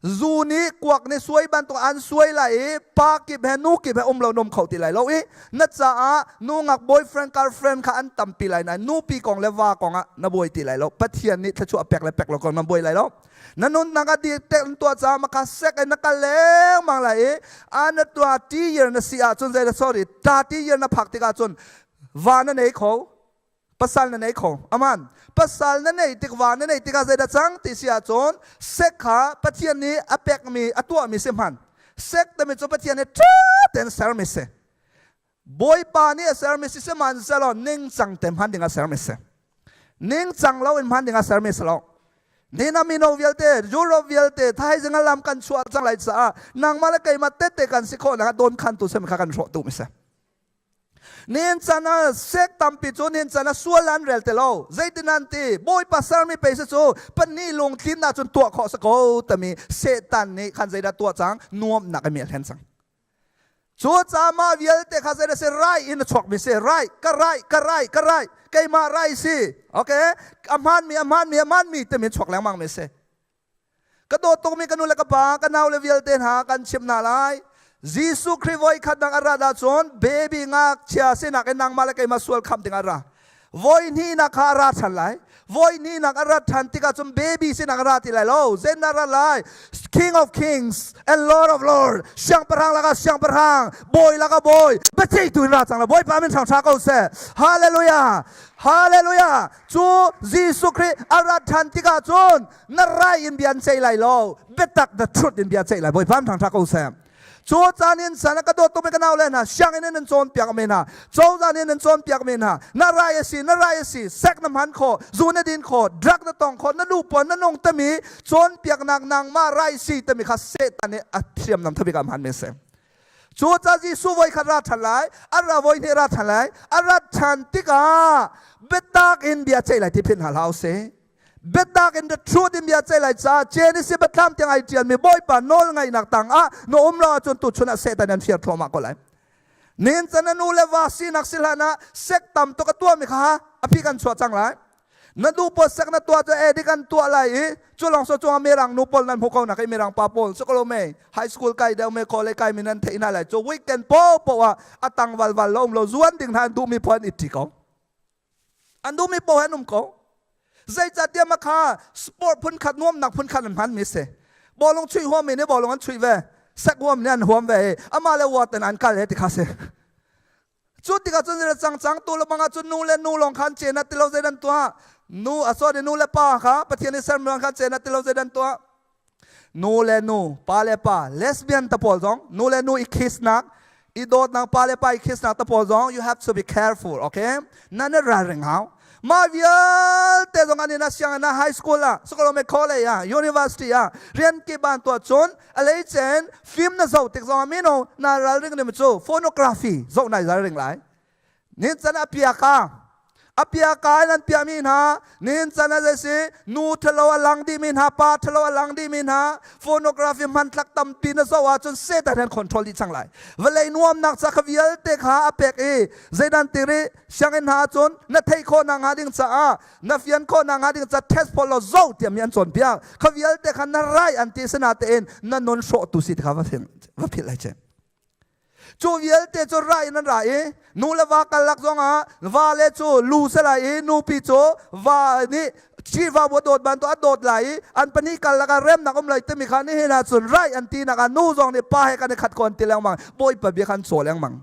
Zu nih kuak nih suai bantuk an suai lai i pa kip he nu kip he um lo nom kho ti lai lo i na caah nu ngak boyfriend girlfriend kha an tampi lai nain nupi kong le va kong ah na buai ti lai lo. Pathian nih thluachuah pek le pek lo kong na buai lai lo. Na nunnak a di tek tuah caah maka sek in na kal lengmang lai i a na tua ti year na si ahcun zei sorry ta ti year na phak tikah cun va na nei kho. Pasal na nei kho. Aman. Pasal na nei tik va na nei tikah zeidah cang ti si ahcun sek kha Pathian nih a pekmi a tuahmi si hman. Sek timi cu Pathian nih ṭha tein sermi si. Bawipa nih a sermi si sihmanhsehlaw ningcang te hman ding a sermi si. Ningcang lo in hman ding a sermi si lo. Nina mino vialte, Europe vialte, thaizing a lam kan chuah cang lai caah nangmah le keimah tette kan si khawh nak don khan tu sem kha kan hrawh tu mi si. Nihin chan ah sek tampi cu nihin chan ah sual an rel ti lo. Zeitin an ti? Bawipa sermi pei si cu pahnih lungtlin ahcun tuah khawh si ko timi Satan nih khan zeidah tuah cang? Nuamhnak in mi a hlen cang. Cu caah mah vialte kha zeidah si rai in a chuakmi si. Rai, ka rai, ka rai, ka rai, keimah rai si. Okay? A hmaanmi, a hmaanmi, a hmaanmi timi chuak lengmang mi si. Ka dawt tukmi ka nu le ka pa, ka nau le vialte hna kan chimh hna lai. Jesuh Khrih voi khat dang a rat ahcun baby ngakchia sinak in nangmah le keimah sual khamh ding a ra. Voi hnihnak kha a ra ṭhan lai. Voi hnihnak a rat ṭhan tikah cun baby sinak a ra ti lai lo. Zeidah a ra lai? King of Kings and Lord of Lords, siangpahrang lakah siangpahrang, bawi lakah bawi, biaceihtu in ra cang lai. Bawipa min hrang ṭha ko seh. Hallelujah! Hallelujah! Cu Jesuh Khrih a rat ṭhan tikah cun na rai in bia an ceih lai lo, biatak the truth in bia ceih lai. Bawipa thang ṭha ko seh. Cu caan in san ka dawt tuk mi ka nau le hna, sianginn in nan cawnpiak mi hna, cozah nih nan cawnpiak mi hna, na rai a si, na rai a si, sek na hman khawh, zu na din khawh, drug na tong khawh, na nu puan na nung tami cawnpiaknak nangmah rai si tami kha Satan nih a hriamnam thabik ah hman mi a si. Cu ca Jesuh voi khat ra ṭhan lai, a ra voi hnih ra ṭhan lai, a rat ṭhan tikah biatak in bia ceih lai ti philh hna hlah usih. Biatak in the truth in bia ceih lai caah Genesis biathlam tiang ai ṭialmi Bawipa nawl ngaihnak tangah na um lo ahcun tuchun ah Satan an fir thluahmah ko lai. Nihin can na nu le va sinak si hlan ah sek tam tuk a tuahmi kha a phi kan chuah cang lai. Na nu pawl sek na tuah cu edik an tuah lai i cu lawng so cungah mirang nu pawl nan hmu ko nak i mirang pa pawl su ko me high school kai deuh me college kai mi nan theih hna lai cu weekend po po ah a tang val val lo um lo zuan ding hna an duh mi phu an itti ko an duh mi po an um ko zeicahtiah ma kha sport phun khat nuamnak phun khat an hman mi si bawlung chuih huam mi nih bawlung an chuih ve sek huam nih an huam ve i amah le waten an kal he ti kha si Cu tikah cun zei cang cang tu le bang ah cun nu le nu lawng khan cen ah tilo zei dan tuah nu a sorry nu le pa kha Pathian nih sermi khan cen ah tilo zei dan tuah nu le nu pa le pa lesbian ta pawl zong nu le nu i kiss nak i dawtnak pa le pa i kiss nak ta pawl zong you have to be careful, okay? Na na ralring hau. Mah vialte zong an in sianginn ah high school ah sukalome college ah university ah rian kip an tuah cun a leicen film na zoh tik zong ah mino na ralring nim cu phonography zoh nai ralring lai. Ni can a piaka. A piaka in an piahmi hna, nihin can ah zei si, nu ṭhalo a lang dihmi hna, pa ṭhalo a lang dihmi hna, phonography hmantlak tampi na zoh ahcun Satan han control dih cang lai. Vawlei nuamnak ca kha vialte kha a pek i zeidan tiri sianginn hna ahcun na theih khawh nakhnga ding caah na fian khawh nakhnga ding ca test pawl law zoh tiah mi an cawnpiak. Kha vialte kha na rai an ti sinatein na nun hrawhtu si ti kha va philh lai che. Cu vialte cu ra in an ra i nu le va karlak zongah va le cu lu se lai i nupi cu va nih va bu a dawt bantuk a dawt lai i an pahnih karlak ah remnak um lai timi kha nihin ah cun rai an ti nak ah nu zong nih pa he kan i khat ko an ti lengmang bawipa bia kha an caw lengmang.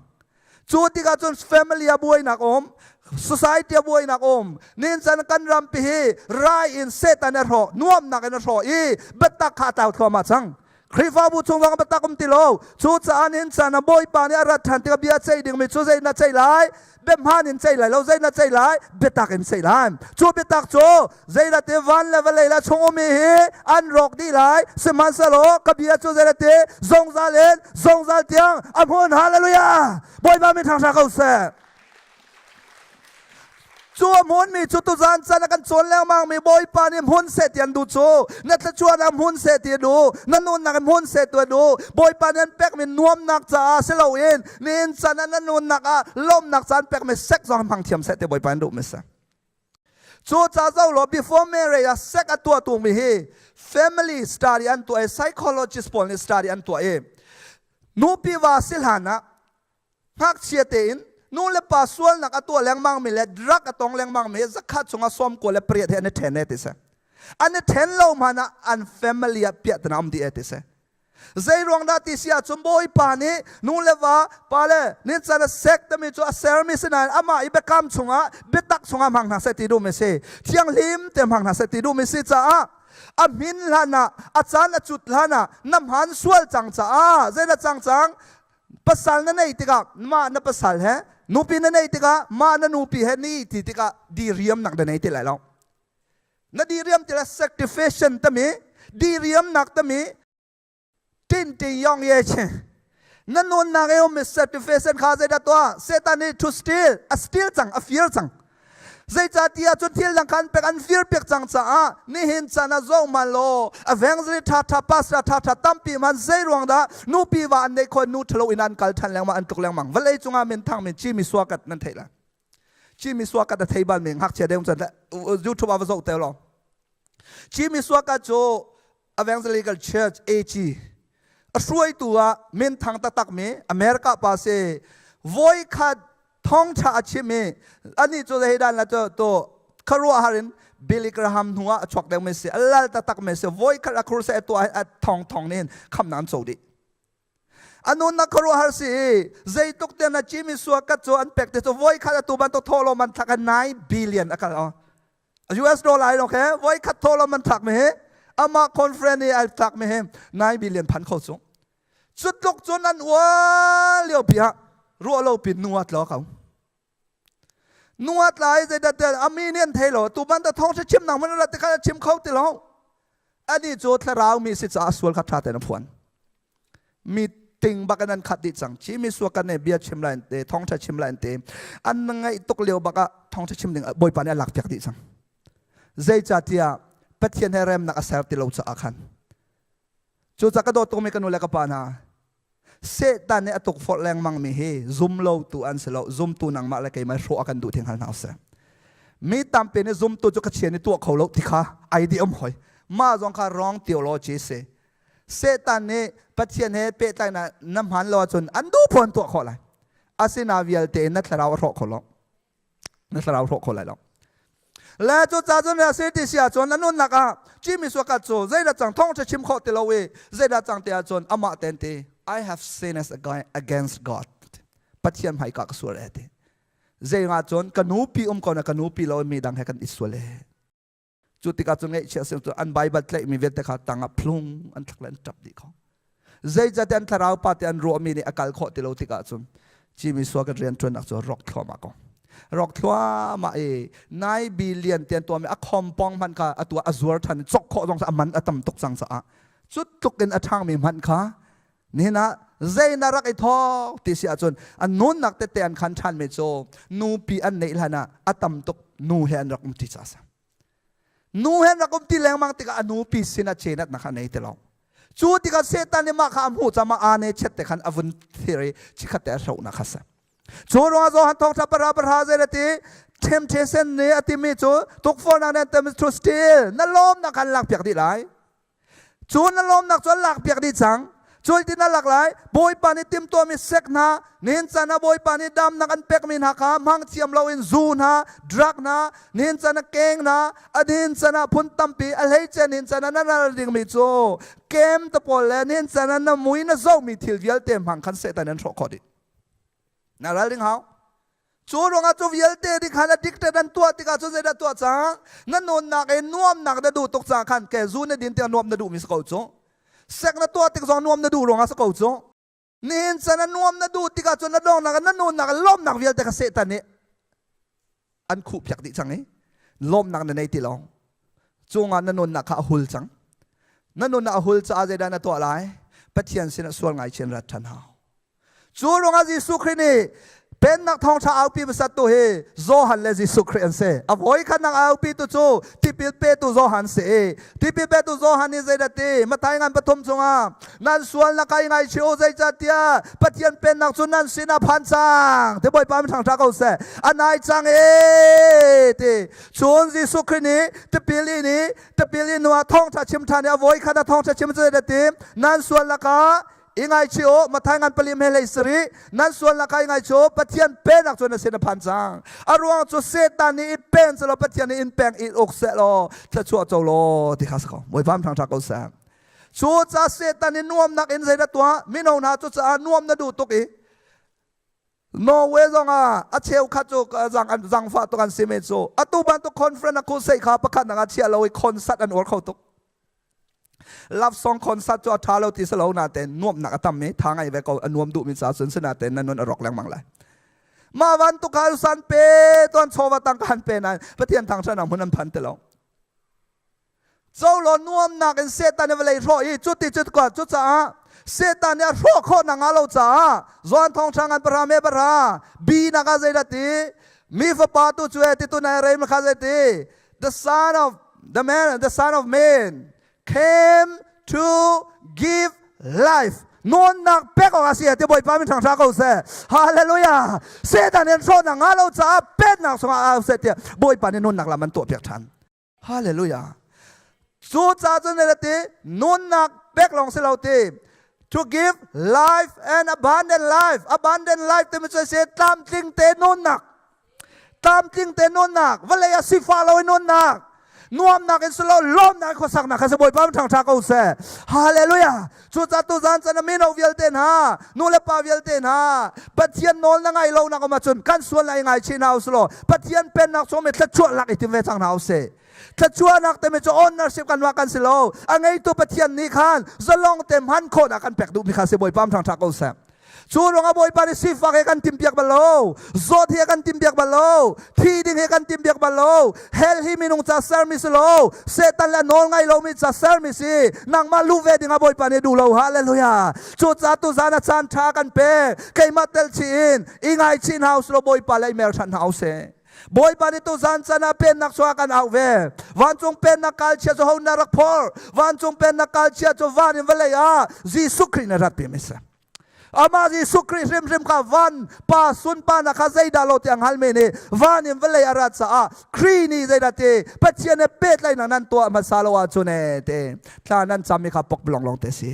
Cu tikah cun family a buainak um, society a buainak um. Nin can kan rampi hi rai in Satan a hrawh, nuamnak in a hrawh i biatak kha a tlau thluahmah cang. Khrihfabu chung zong biatak um ti lo. Cucaah nihin caan ah Bawipa nih a rat ṭhan tikah bia ceih dingmi cu zei na ceih lai? Biahmaan in ceih lai lo, zei na ceih lai? Biatak in ceih lai. Cu biatak cu zeilate van le vawlei le chung ummi hi an rawk dih lai. Sihmanhsehlaw ka bia cu zeilate zungzal in zungzal tiang a hmun. Hallelujah! Bawipa min ṭhangṭha ko seh. Cu a hmunmi cu tuzan can a kan cawn lengmang mi Bawipa nih hmun seh ti an duh cu na thluachuah ah hmun seh ti a duh na nunnak in hmun seh tu a duh Bawipa nih an pekmi nuamnak caah si loin nihin can ah na nunnak ah lawmnak caan pekmi sek zong hmang thiam seh ti Bawipa an duh mi si cu ca zo law before marriage ah sek a tuah tu mi hi family study an tuah i psychologist pawl nih study an tuah i nupi va si hlan ah Ngakchia tein nu le pa sualnak a tuah lengmang mi le drug a tong lengmang mi zakhat chungah 98 he an i ṭhen e ti si. An i ṭhen lo hmanh ah an family ah piahtana um dih e ti si. Zei ruang dah ti si ahcun Bawipa nih nu le va pa le nincan a sek timi cu a sermi si nain amah i biakam chungah biatak chungah hmang hna seh ti duhmi si. Thianghlim te hmang hna seh ti duhmi si caah a hmin hlan ah a caan a cut hlan ah na hmaan sual cang caah zei na cang cang pasal na neih tikah mah na pasal he nupi na neih tikah mah na nupi he ni ti tikah diriamnak na nei ti lai lo na diriam ti la sanctification tami diriamnak tami tin tin yong ye chen na nunnak e um sanctification kha zeidah tuah satan nih to steal a steal cang a fear cang Zeicahtiah cun thil dang khan pek an firpiak cang caah nihin caan ah zong man law evangelist ṭha ṭha pastor ṭha ṭha tampi man zei ruang dah nupi va an neih khawh nu ṭhalo in an kal ṭhan lengmang an tluk lengmang vawlei cungah minthang min Jimmy Swaggart nan theih lai Jimmy Swaggart a thei bal mi ngakchia deuh cun YouTube ah va zoh te law Jimmy Swaggart cu Evangelical Church AG a hruaitu ah minthang taktak mi America pa si voikhat thawngṭha a chim i anih cu zeidan la to to khuaruahhar in Billy Graham hnu ah a chuak deuh mi si a lal taktak mi si voikhat a crusade tuah a thong thong nih khamnak an co dih a nunnak khuaruahhar si i zeitluk tiang na Jimmy Swaggart cu an pek te cu voikhat atu bantuk thawhlawm an thlak 9 billion a kal US dollar in okay voikhat thawhlawm an thlak mi hi amah conference i ai thlak mi hi 9 billion phan kho cu Cu tluk cun an ual lio pi ah ruah lo pin nu a tla ko. Nu a tla i zeidah tel ami nih an thei lo tu ban ta thong si chim nang man rat te kha chim kho ti lo. Ani cu thlarau mi si caah sual kha tha ten a phuan. Mi ting bak in an khat dih cang. Chi mi suak kan ne bia chim lai te thong tha chim lai te an ngaih tuk lio bak ah thong tha chim ding bawipa nih a lak piak dih cang. Zeicahtiah Pathian he remnak a ser ti lo caah khan Cucaah ka dawt tukmi ka nu le ka pa hna, Satan nih a tukforh lengmangmi hi zum lotu an si lo, zumtu nangmah le keimah hrawh a kan duh thing hal hna usih. Mi tampi nih zumtu cu ka chian i tuah kho lo ti kha ai di um hoi. Mah zong kha wrong theology si. Satan nih Pathian he pehtlaihnak na hman lo ahcun an duh phun tuah khawh lai. Asina vialte in na thlarau a hrawh kho lo. Na thlarau hrawh kho lai lo. Le cu ca cun a si ti si ahcun a nunnak ah Jimmy Swaggart cu zeidah cang thawngṭha chim khawh ti lo i zeidah cang ti ahcun amah ten ti I have sinned against God. Pathian hmaika ka sual e ti. Zei nga cun ka nupi um ko na ka nupi lo mi dang he kan i sual e. Cu tikah cun ngaihchia sim cu an Bible tlaihmi vialte kha tangah phlung an thlak le an ṭap dih kho. Zeicahtiah an thlarau pa te an ruahmi nih a kal khawh ti lo tikah cun Jimmy Sua kan rian ṭuannak cu rawk thluahmah ko. Rawk thluahmah i nai billion tian tuahmi a khompong hmanh kha atu a zuar ṭhan cok khawh zong a man a tam tuk cang caah cu tluk in a ṭhangmi hmanh kha nihin ah Zei na rak i thawk ti si ahcun an nunnak tete an khan ṭhan mi cu nupi an neih hlan ah a tam tuk nu he an rak um ti ca a si. Nu he an rak um ti lengmang tikah a nupi sin ah cenat nak kha nei ti lo. Cu tikah Satan nih mah kha a hmuh caah mah aa ne chet te khan a vun thir i chikkhat te a hlohnak kha a si. Cu ruangah Johan thawngṭha para para zei ti temptation nih a timi cu tukforhnak nih an to steal na lawmnak khan lakpiak dih lai. Cu na lawmnak cu an lakpiak dih cang. Cu ti na lak lai Bawipa nih timtuahmi sek hna nihin caan ah Bawipa nih damnak an pekmi hna kha hmang thiam loin zu hna drug hna nihin caan ah keng hna a nihin caan ah phun tampi a hleice nihin caan ah na ral dingmi cu kem te pawl le nihin caan ah na mui na zohmi thil vialte hmang khan Satan an hrawh khawh dih. Na ralring hau. Cu ruangah cu vialte nih khan addicted an tuah tikah cu zeidah tuah cang? Na nunnak in nuamnak na duh tuk caah khan ke zu na din tikah nuam na duhmi si ko cu. Sek na tuah tik zong nuam na duh ruangah si ko cu. Nihin chan a nuam na duh tikah cun na donghnak na nunnak lawmnak vialte kha Satan nih an khuh piak dih cang i lawmnak na nei ti lo. Cungah na nunnak kha a hul cang. Na nunnak a hul caah zeidah na tuah lai? Pathian sinah sual ngaichin rat ṭhan hau. Cu ruangah Jesuh Khrih nih Pennak thawngṭha aupi hmasat tu hi Johan le Jesuh Khrih an si. A voi khatnak aupi tu cu tipil petu Johan si i tipil petu Johan nih zeidah ti Matthai ngan pathum chungah nan sualnak kai ngaichih u zeicahtiah Pathian pennak cu nan sinah phan cang ti Bawipa min thangṭha ko seh a nai cang e ti cun Jesuh Khrih nih tipil in i tipil in hnuah thawngṭha chim ṭhan i a voi khat a thawngṭha chim cu zeidah ti nan sualnak ah I ngaichih u Matthai ngan pali me hlei sarih nan sualnak kha i ngaichih u Pathian pennak cu na sin a phan cang a ruang cu Satan nih i pen selaw Pathian nih in peng i uk seh law thluachuah co law ti kha si ko Bawipa thang ṭha ko seh cu ca Satan nih nuamnak in zeidah tuah mino hna cu caah nuam na duh tuk i Norway zong ah a cheukhat cu zang an zangfah tuk an si me cu atu bantuk conference a crusade kha pakhat nak ah chia lo i concert an uar kho tuk Love song concert cu a ṭha lo ti si lo natein nuamhnak a tam i tha ngai ve ko a nuam duhmi ca cun sinatein na nun a rawk lengmang lai. Mah bantuk kha san pe tuan chawva tang ka han pe nain Pathian thangṭhatnak hmun an phan ti lo. Co law nuamnak in Satan nih vawlei hrawh i cuti cu cucaah Satan nih a hrawh khawh nak nga lo caah Johan thawngṭha ngan pahra me pahra bi nak ah zeidah ti mi fapa tu cu e ti tu nai rei ma kha zei ti the son of the man the son of man came to give life nunnak pek awk a si ti bawipa min thangtha ko seh hallelujah satan in hrawhnak nga lo caah petnak chungah au seh tiah bawipa nih nunnak lam an tuah piak than hallelujah cu ca cun ne ti nunnak pek lawng si lo ti to give life and abundant life abundant life timi cu si tlamtling te nunnak Tlamtling te nunnak, vawlei ah sifah lo in nunnak, nuamnak in silo lawmnak in khuasaknak kha si Bawipa ṭhangṭha ko seh. Hallelujah. Cucaah tuzan can ah mino vialte hna, nu le pa vialte hna, Pathian nawl na ngai lo nak um ahcun kan sual na i ngaichih hna usih Pathian pennak chung mi thluachuah lak i tim ve cang hna usih. Thluachuahnak timi cu ownership kan mah kan si lo. A ngeitu Pathian nih khan zalong te hman khawhnak kan pek duhmi kha si Bawipa ṭhangṭha ko seh. Cu ruangah Bawipa nih sifak he kan timpiak bal lo, zawt he kan timpiak bal lo, thi ding he kan timpiak bal lo, hell hi minung ca sermi si lo, Satan le nawl ngai lomi ca sermi si, nangmah luh ve dingah Bawipa nih duh lo. Hallelujah. Cucaah tuzan a caan ṭha kan pek. Keimah tel chih in i ngaichih hna usih law Bawipa le i mer ṭhan hna usih. Bawipa nih tuzan can ah pennak chungah kan auh ve. Vancung pennak kalchia cu ho na rak phor? Vancung pennak kalchia cu van in vawlei ah Jesuh Khrih na rat mi si. Amah Jesuh Khrih hrimhrim kha van pa sunparnak kha zeidah lo tiang hngal mi nih van in vawlei a rat caah Khrih nih zeidah ti Pathian he pehtlaihnak nan tuah hmasa lo ahcun e te thla nan cam mi kha pok long te si.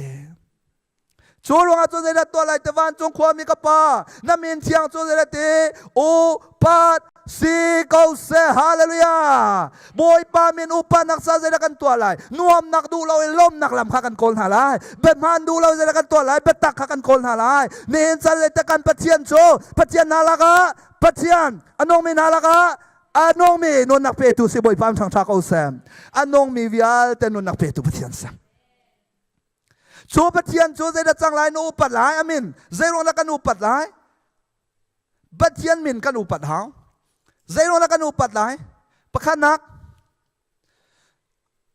Cu ruangah cu zeidah tuah lai ti vancung khuami ka pa na min thiang cu zeidah ti upat si ko seh hallelujah Bawipa min upanak sa zeidah kan tuah lai nuamnak duh lo in lawmnak lam kha kan kawl hna lai biahmaan duh lo zeidah kan tuah lai biatak kha kan kawl hna lai nihin can le kan Pathian cu Pathian hna lakah Pathian a nungmi hna lakah a nungmi nunnak petu si Bawipa ṭhangṭha ko seh a nungmi vialte nunnak petu Pathian si cu Pathian cu zeidah cang lai na upat lai amin zeiruang dah kan upat lai Pathian min kan upat hau. Zeiruang dah kan upat lai? Pakhatnak,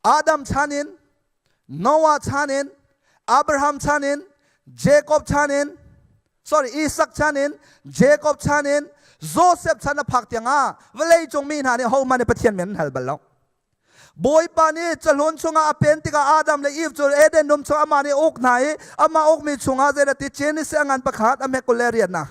Adam chan in, Noah chan in, Abraham chan in, Jacob chan in, sorry, Isak chan in, Jacob chan in, Joseph chan a phak tiangah vawlei cung mi hna nih hohmanh nih Pathian min an hal bal lo. Bawipa nih cahlun chungah a pen tikah Adam le Eve cu Eden dum chung amah nih uk hna i amah ukmi chungah zeidah ti Genesis a ngan pakhat a hme 24 na.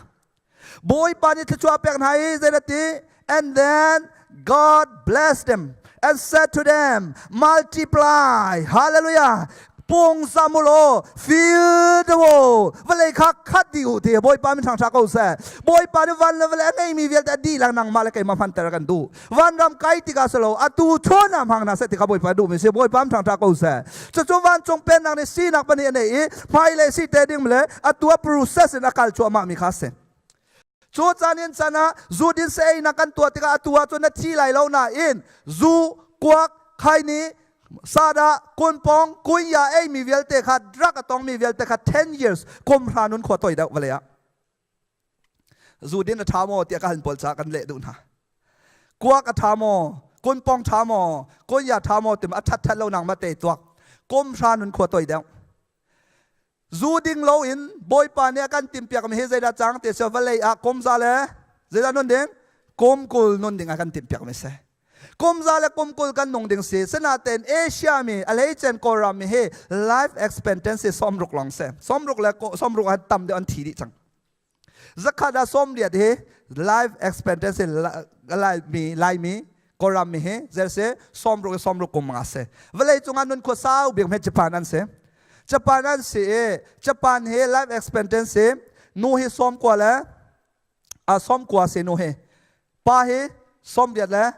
Bawipa nih thluachuah a pek hna i zeidah ti and then God blessed them and said to them multiply hallelujah pung samulo fill the world vawlei kha khat dih u ti Bawipa min ṭhangṭha ko seh Bawipa nih van le vawlei a ngeimi vialte a dihlak nangmah le keimah hmanter kan duh vanram kai tikah silo atu chun ah hmang hna seh ti kha Bawipa duhmi si Bawipa ṭhangṭha ko seh cucu vancung pennak nih sinak pahnih a nei i hmailei si te ding le atu a process in a kal cuahmah mi kha si cu caan in chan ah zu din se ei nak kan tuah tikah atu ah cun na thi lai lo nain zu kuak khaini sada kunpong kunya ei mi vialte kha drug a tong mi vialte kha 10 years kum hra nun khua toi deuh vale ah Zu din a ṭha maw tiah ka hal pawl caah kan leh duh hna. Kuak a ṭha maw, kunpong ṭha maw, kunya ṭha maw tim a ṭhat ṭhat lo nang ma te tuak. Kum hra nun khua toi deuh. Zu ding lo in Bawipa nih a kan timpiak mi hi zeidah cang ti si vawlei ah kum za le zeidah nun ding? Kum 20 nun ding a kan timpiak mi si. Kum za le kum 20 kan nung ding si. Sinain Asia mi a hleicen Kawlram mi hi life expectancy 60 lawng si. 60 le 60 an tam deuh an thi dih cang. 100 ah 80 hi life expectancy Laimi Laimi Kawlram mi hi zel si 60 60 kum nga si. Vawlei cungah nun khua sau bik he Japan an si. Japan an si i Japan hi life expectancy nu hi 90 le a 90 si nu hi Pa hi 80 le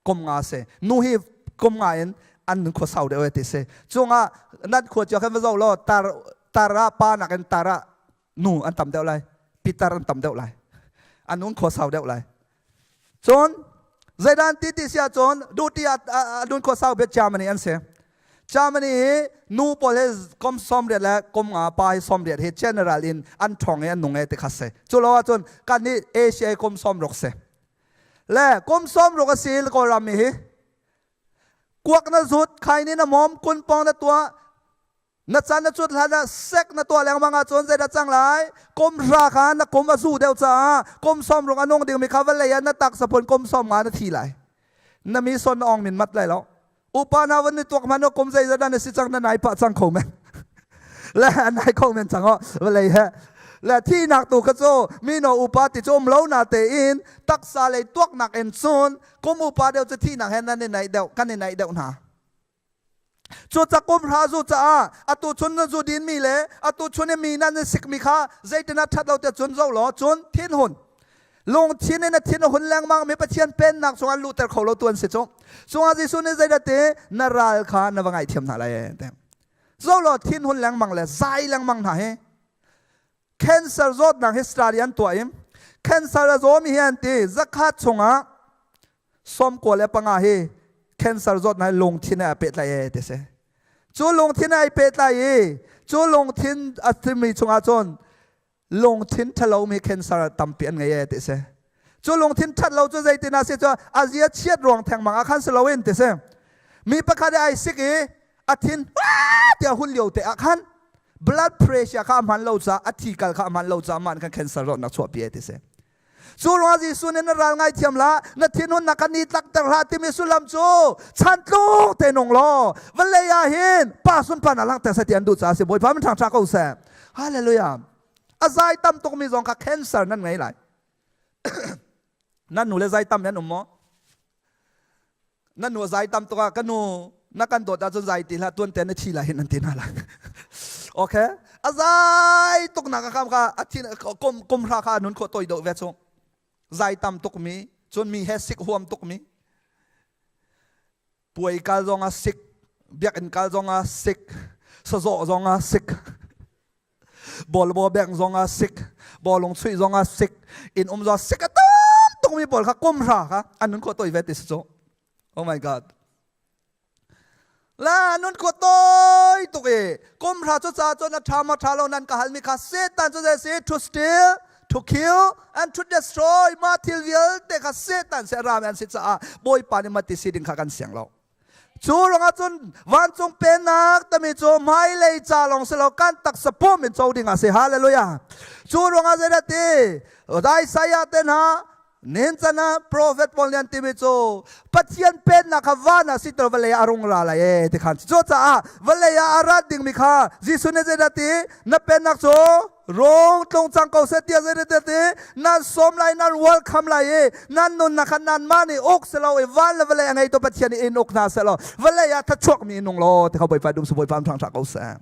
kum nga si. Nu hi kum nga in an khua sau deuh ti si. Cungah nan khua cio khan va zoh law tar tar ah pa nakin tar ah nu an tam deuh lai. Pitar an tam deuh lai. An nun khua sau deuh lai. Cun zeidan ti ti si ahcun duty ah nun khua sau bet Germany an si. Germany hi nu pawl hi kum 80 le kum nga pa hi 80 hi general in an ṭhawng i an nung e ti kha si. Cu lo ahcun kan nih Asia kum 60 si. Le kum 60 a si Kawlram mi hi kuak na zut khai ni na mom kun pong na tuah na chan na cut hlan ah sek na tuah lengmang ahcun zeidah cang lai kum hra kha na kum a zu deuh caah kum 60 a nung dingmi kha vawlei ah na taksa phun kum 50 na thi lai na mi son na ong min mat lai lo Upa hna van ni tuak hmanh kum zeizat dah na si cang na nai pah cang kho men. Le nai kho men cang o vawlei he. Le thihnak tu kha cu mino upa ti cu um lo na tein taksa lei tuaknak in cun kum upa deuh cu thihnak he nan i naih deuh kan i naih deuh hna. Cu ca kum hra zu caah atu chun na zu din mi le atu chun i mi nan sik mi kha zeitin ah that lo te cun zo law cun thinhun Lungthin in a thin a hun lengmang mi Pathian pennak chungah luhter kho lo tu an si cu. Cungah Jesuh nih zeidah ti na ral kha na va ngaihthiam hna lai te. Zo law thin hun lengmang le zai lengmang hna hi cancer zawtnak hi study an tuah i cancer a zawmi hi an ti 100 chungah 95 hi cancer zawtnak hi lungthin he a pehtlaih e ti si. Cu lungthin ai pehtlai i cu lungthin a thimi chungah cun lungthin ṭhalomi cancer tampi an ngei e ti si. Cu lungthin ṭhat lo cu zeitin ah si cu a zia chiat ruang thengmang ah khan si loin ti si. Mi pakhat i ai sik i a thin tiah hun lio te ah khan blood pressure kha a hman lo caah a thi kal kha a hman lo caah mah khan cancer zawtnak chuahpi e ti si. Cu ruangah Jesuh nih na ral ngaithiam hlah, na thinhunnak kha ni tlakter hlah timi sullam cu chantlung te nung law vawlei ah hin pa sunparnak langhter seh ti an duh caah a si. Bawipa min ṭhangṭha ko seh. Hallelujah. A zai tam tukmi zong kha cancer nan ngei lai. Nan nu le zai tam nan um maw? Nan nu a zai tam tuk ah ka nu na kan dawt ahcun zai ti hlah tuan te na thi lai hin an ti hna lai. Okay. A zai tuk nak kha kha a thin kum kum hra kha nun khawh toi do ve chung. Zai tam tuk mi cun mi he sik huam tuk mi. Puai kal zong ah sik, biakinn kal zong ah sik, sazawh zong ah sik. Bawlbo beng zong ah sik, bawlung chuih zong ah sik, inn um zong sik a tam tukmi pawl kha kum hra kha an nun khawh toi ve ti si cu. Oh my God. La nun khawh toi tuk i kum hra cu ca cun a ṭha ma ṭha lo nan ka halmi kha Satan cu zei si to steal, to kill and to destroy ma thil vialte kha Satan se ram an si caah Bawipa nih mati si ding kha kan siang lo. Cu ruangah cun vancung pennak tami cu hmailei ca lawng si lo kan taksa pum in co ding a si. Hallelujah. Cu ruangah zeidah ti Isaiah te hna nin can ah prophet pawl nih an timi cu Pathian pennak kha van ah siter vawlei ah a rung ra lai e ti khan. Cucaah vawlei ah a rat dingmi kha Jesuh nih zeidah ti na pennak cu Rung tlung cang ko seh tiah zeidah ti nan sawm lai nan welcome lai i nan nunnak kha nanmah nih uk si lo i van le vawlei a ngeitu Pathian nih in uk hna seh law vawlei ah thachuak mi nung law ti kha Bawipa dum su Bawipa ṭhang ṭha ko seh.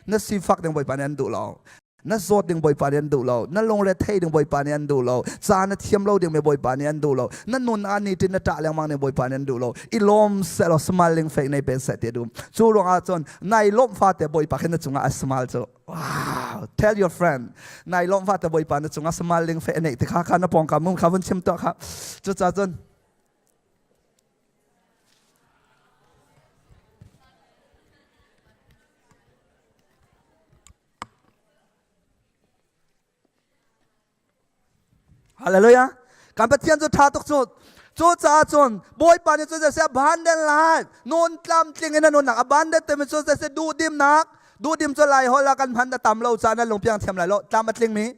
Na sifak ding Bawipa nih an duh lo. Na zawt ding Bawipa nih an duh lo. Na lungre thei ding Bawipa nih an duh lo. Ca na thiam lo ding mi Bawipa nih an duh lo. Na nun ah nitin na ṭah lengmang ding Bawipa nih an duh lo. I lawm seh law smiling face nei pen seh ti a duh. Cu ruangah cun nai lawmh fate Bawipa khin na cungah a smile cu. Wow, tell your friend. Nai lawm va ta bawipa na cungah samal ling fe nei te kha kha na pawng ka mum kha vun chim to kha. Cu ca cun Hallelujah. Kan Pathian cu ṭha tuk cu. Cu caah cun Bawipa nih cun seh abundant life nun tlamtling in a nunnak abundant timi cu seh duhdimnak duhdim cu lai hol ah kan hman a tam lo caah nan lungpiang thiam lai lo tlam a tlingmi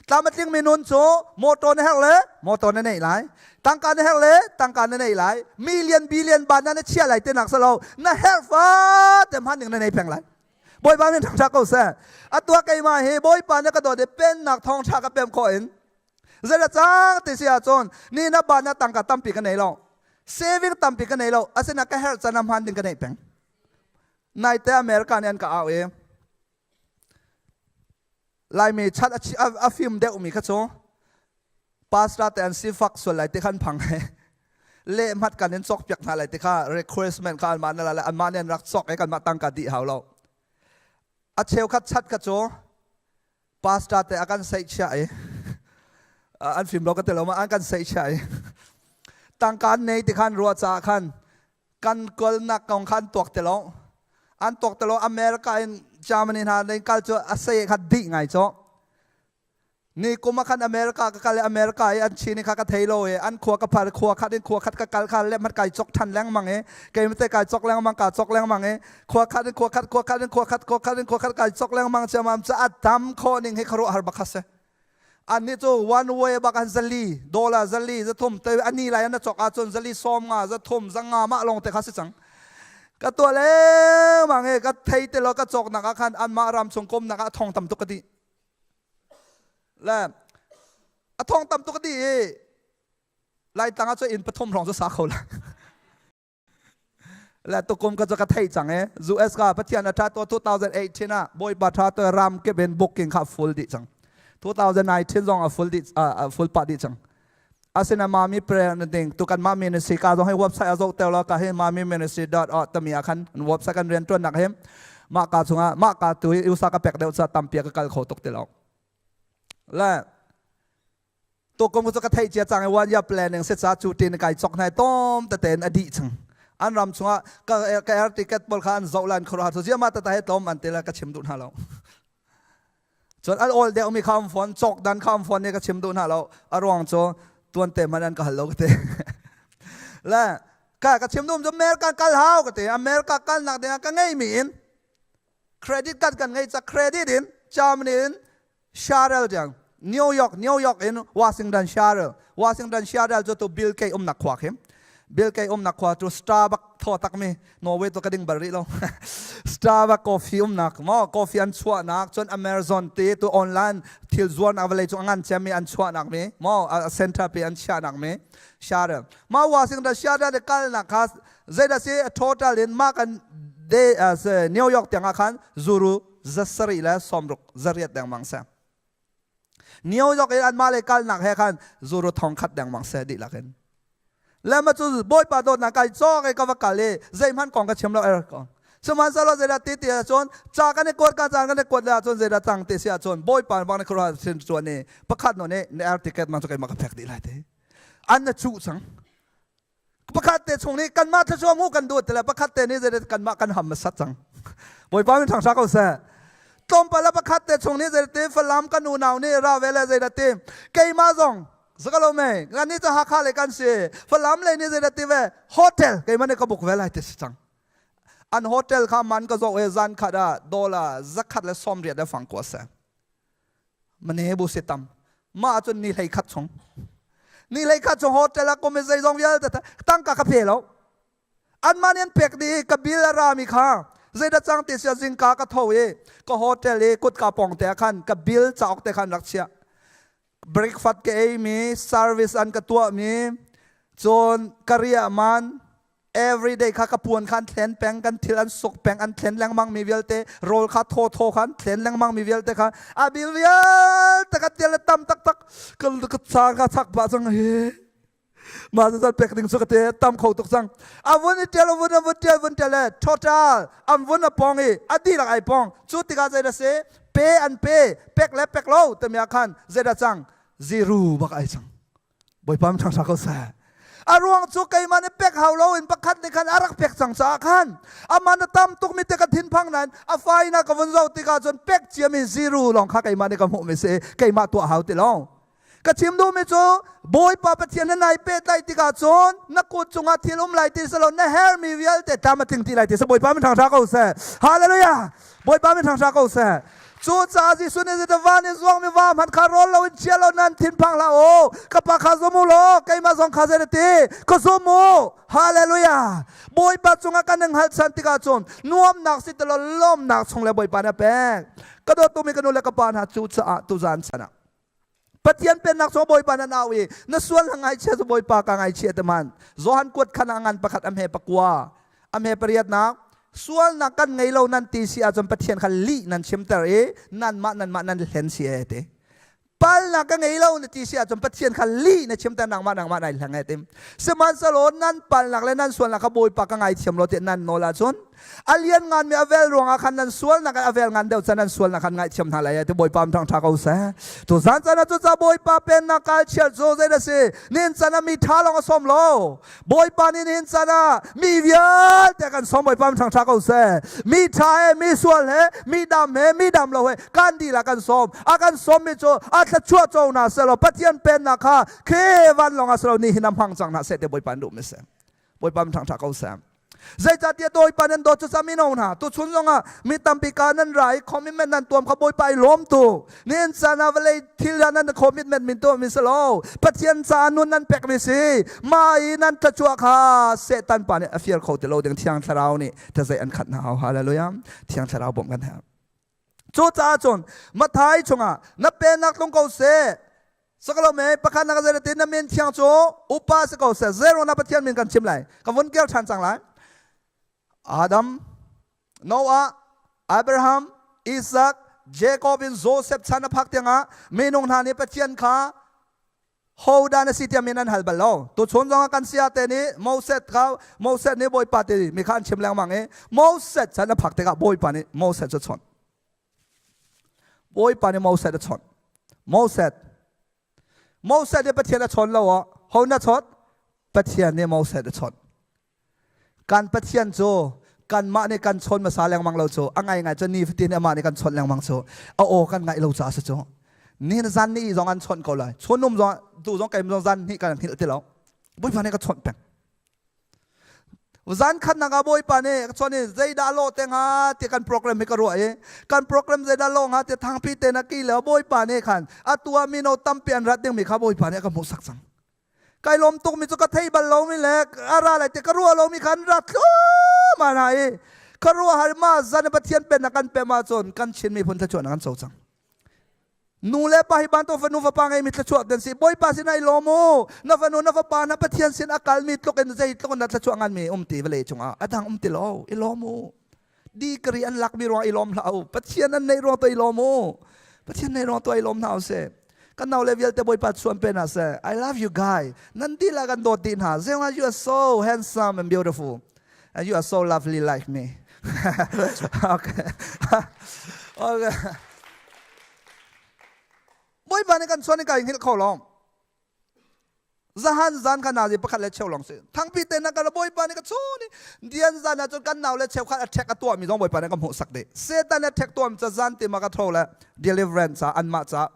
tlam a tlingmi nun cu motor na herh le motor na neih lai tangka na herh le tangka na neih lai million billion ban na chia lai tinak salo na herh fa te hman ding na nei peng lai Bawipa min thangṭhat ko seh. Atu ah keimah hi Bawipa na ka dawt i pennak thawngṭha ka pem khawh in zeidah cang ti si ahcun ni na ba na tangka tampi ka nei lo. Saving tampi ka nei lo. Asinain ka herh can ah hman ding ka neih peng. Naite America nih an ka au i Laimi chat a fim deuhmi kha cu pastor te an sifak sual lai ti khan phang he lehmat kan in cawk piak hna lai ti kha requirement kha anmah na la anmah nih an rak cawk i kanmah tangka dih hau lo a cheukhat chat kha cu pastor te a kan seih chia i an fim lo ka ti lo ma an kan seih chia i tangka an nei ti khan ruah caah khan kan kalnak kong kha an tuak ti lo an tuak ti lo America in Germany hna nei kal cu a sei kha dih ngai cu Ni kum ah khan America ka kal i America i an chin i kha ka thei lo i an khua ka phar khua khat in khua khat ka kal kha le mat kai chok than lengmang i kei te kai chok lengmang ka chok lengmang i khua khat in khua khat khua khat in khua khat khua khat in khua khat kai chok lengmang chiamam ca a tam kho ning hi kharuah har bak se an ni cu one way bak an zali dollar zali zathum te ani lai an chok ahcun zali som nga zathum zanga mah long te kha si cang ka tua lengmang i ka thei te lo ka chok nak ah khan anmah ram chung kom nak ah thong tam tuk ka di Le a thong tam tuk a ti i Laitlang ah cun inn pathum hrawng cu sa kho la. Le tukum ka cu ka theih cang e US ka Pathian a tha to 2018 ah Bawipa tha to ram ke ben booking kha full dih cang. 2019 zong a full dih a full pa dih cang. Asina mami prayer na ding tu kan mami ministry ka zong hi website a zoh tel lo ka hi mami ministry dot org tami ah khan website kan rian tuan nak hi mah ka chungah mah ka tu hi usa ka pek deuh ca tampi ka kal kho tuk ti lo le to kom cu ka theih cia cang i one year planning se ca cu tin kai chok nai tom te ten a dih chang an ram chungah ka ka air ticket pawl kha an zoh lan khoro ha chu zia ma ta ta he tlom an te la ka chim duh hna lo Cun an awl deuhmi kha um fawn, cawk dan kha um fawn nih ka chim duh hna lo. A ruang cu tuante hmanh an ka hal lo ka ti. Le ka ka chim duh cu America kal hau ka ti. America kalnak dingah ka ngeimi in credit card kan ngei ca credit in Germany in Seattle tiang New York New York in Washington Seattle Washington Seattle cu tu Bill Gates umnak khua khi Bill Gates umnak khua cu Starbucks thaw takmi Norway to ka ding bal rih lo Starbucks coffee umnak mo coffee an chuahnak cun Amazon te tu online thil zuarnak vawlei cung a ngan cemmi an chuahnak mi mo center pe an chiahnak mi Seattle ma Washington Seattle de kalnak kha zeidah si total in ma kan de New York tiang ah khan zuru zasarih le sawmruk zariat dengmang se New York in anmah le kalnak he khan zuru thong khat dengmang seh dihlak in. Le ma cu Bawipa dawtnak kai cawk i ka va kal i zeihmanh kong ka chim lo er ko. Sihmanhsehlaw zeidah ti ti ahcun ca kan i kuat ka caan kan i kuat le ahcun zeidah cang ti si ahcun Bawipa bang na khuaruah sin chuan i pakhat nawn i na air ticket mang cu keimah ka pek dih lai ti. An na cuh cang. Pakhat te chung nih kanmah thluachuah hmuh kan duh ti le pakhat te nih zeidah kanmah kan ham sat cang. Bawipa min thangṭha ko seh. Tlawmpal ah pakhat te chung nih zeidah ti Falam kan unau nih ra ve le zeidah ti keimah zong zakalo me kan nih cu Hakha le kan si Falam le nih zeidah ti ve hotel keimah nih ka buk ve lai ti si cang. An hotel kha man ka zoh e zan khat ah dollar 180 le fang ko se. Mane bu se tam. Ma cun ni hlei khat chung. Ni hlei khat chung hotel ah kum zeizong vialte tangka ka pe lo. Anmah nih an pek dih i ka bill a rami kha zeidah cang ti sia zingka ka tho i ka hotel i kutka pawng te ah khan ka bill cauk te khan rak chiah. Breakfast ka ei mi, service an ka tuah mi, cun ka riah man, everyday kha ka puan kha an thlen peng, kan thil an suk peng, an thlen lengmang mi vialte, rawl kha thaw thaw kha an thlen lengmang mi vialte kha a bill vialte ka tial tam taktak ka ka cha ka chak pah cang hi. Mah zat pek ding cu ka te tam kho tuk cang. A vun i ṭial, a vun a vun ṭial, vun ṭial le total an vun a pong i a dihlak ai pong. Cu tikah zeidah si? Pe an pe, pek le pek lo timi ah khan zeidah cang? Zero bak ai cang. Bawipa mi ṭhangṭha ko seh. A ruang cu keimah nih pek hau lo in pakhat nih khan a rak pek cang caah khan aman a tam tuk mi te ka thinphang nain a fa in a ka vun zoh tikah cun pek ciami zero lawng kha keimah nih ka hmuh mi si keimah tuah hau ti lo. Ka chim duhmi cu Bawipa Pathian na nai pehtlaih tikah cun na kut cungah thil um lai ti silo na hermi vialte tlam a tling ti lai ti seh Bawipa min hrang ko seh. Hallelujah! Bawipa min hrang ko seh. Cu caah Jesuh nih zeidah van i zuangmi va hmanh kha rawl loin chia lo nan thinphang hlah u. Ka pa kha zum u law keimah zong kha zei ti ka zum u. Hallelujah! Bawipa cungah kan i hngalhchan tikah cun nuamnak si ti lo lawmnak chung le Bawipa nih a pek. Ka dawt tukmi ka nu le ka pa hna cu caah tuzan chan ah Pathian pennak cu Bawipa na nau i na sual na ngaichia cu Bawipa ka ngaichia te man. Johan kuat khan a ngan pakhat a hme pakua a hme pariatnak sualnak kan ngei lo nan ti si ahcun Pathian kha lih nan chimter i nanmah nanmah nan hlen si e ti. Palnak ka ngei lo na ti si ahcun Pathian kha lih na chimter nangmah nangmah nai hleng e ti. Sihmanhsehlaw nan palnak le nan sualnak kha Bawipa ka ngaithiam lo tiah nan nawl ahcun A lianngan mi a vel ruangah khan nan sualnak a vel ngan deuh can nan sualnak khan ngaihthiam hna lai ti Bawipa thang tha ko seh. Tu zan caan ah cuca Bawipa pennak kal chial cu zei da si nin can ah mi tha lawng a sawm lo. Bawipa nih nihin can ah mi vialte kan sawm Bawipa thang tha ko seh. Mi tha he mi sual he mi dam he mi dam lo he kan dila kan sawm. A kan sawm mi cu a thluachuah co hna seh law Pathian pennak kha khi van lawng ah si lo ni hin a hmang cang hna seh ti Bawipa duh mi si. Bawipa thang tha ko seh. Zeicahtiah Bawipa nan dawt cu ca mino hna tuchun zongah mi tampi ka nan ra i commitment nan tuam kha Bawipa i lawm tu nihin caan ah vawlei thil ah nan commitment min tuah mi si lo Pathian caah nun nan pek mi si mah i nan thluachuah kha Satan pa nih a fir kho ti lo ding Thiang Thlarau nih tazei an khat hna hallelujah Thiang Thlarau bawmh kan herh Cucaah cun Matthai chungah na pennak tlung ko seh Sakalo me pakhat nak zei te na min thiang cu upa si ko seh zero na Pathian min kan chim lai ka vun kel than cang lai Adam Noah Abraham Isaac Jacob in Joseph chan a phak tiangah minung hna nih Pathian kha hodah na si tiah min an hal bal lo tuchun zongah kan sia te nih Moses kha Moses nih Bawipa ti mi kha an chim lengmang i Moses chan a phak tikah Bawipa nih Moses cu chawnh Bawipa nih Moses a chawnh Moses Moses nih Pathian a chawn lo ah ho na chawt Pathian nih Moses a chawnh Kan Pathian cu kanmah nih kan chawn hmasa lengmang lo cu a ngaingai cu nifatin amah nih kan chawnh lengmang cu a aw kan ngaih lo caah si cu ni zan ni zong an chawnh ko lai chunum zong tu zong keim zong zan hnih kan hngilh ti lo Bawipa nih ka chawnh peng zan khat nak ah Bawipa nih ka chawnh i zeidah lawh te hnga ti kan program hi ka ruah i kan program zeidah lawh hnga ti thangpi te na ki le Bawipa nih khan atu ah mino tampi an rat dingmi kha Bawipa nih a ka hmuhsak cang Kai lawm tuk mi cu ka thei bal lomi le a ra lai ti ka ruah lomi khan ra thluahmah hna i ka ruah har ma zan Pathian pennak kan pem ahcun kan Chin miphun thluachuahnak kan co cang. Nu le pa hi bantuk fanu fapa ngei mi thluachuah kan si. Bawipa sin ai lawm u. Na fanu na fapa na Pathian sin a kal mi tluk in zei tluk in na thluachuah ngan mi um ti vawlei cungah a dang um ti lo. I lawm u. Degree an lak mi ruang i lawm hlah u. Pathian an neih ruang to i lawm u. Pathian neih ruang to i lawm hna u sih. Kan nau le vialte Bawipa chuan pe hna seh. I love you guy. Nan dihlak kan dawt dih hna. Zeingah you are so handsome and beautiful. And you are so lovely like me. okay. okay. Bawipa nih kan chuan i kai hngilh kho lo. Zahan zan kha nazi pakhat le cheu lawng si. Thangpi te na kan Bawipa nih ka chun i dian zan ah cun kan nau le cheu khat a ṭhek a tuah mi zong Bawipa nih ka hmuh sak dih. Satan a ṭhek tuah mi ca zan ti ma ka tho le deliverance ca anmah ca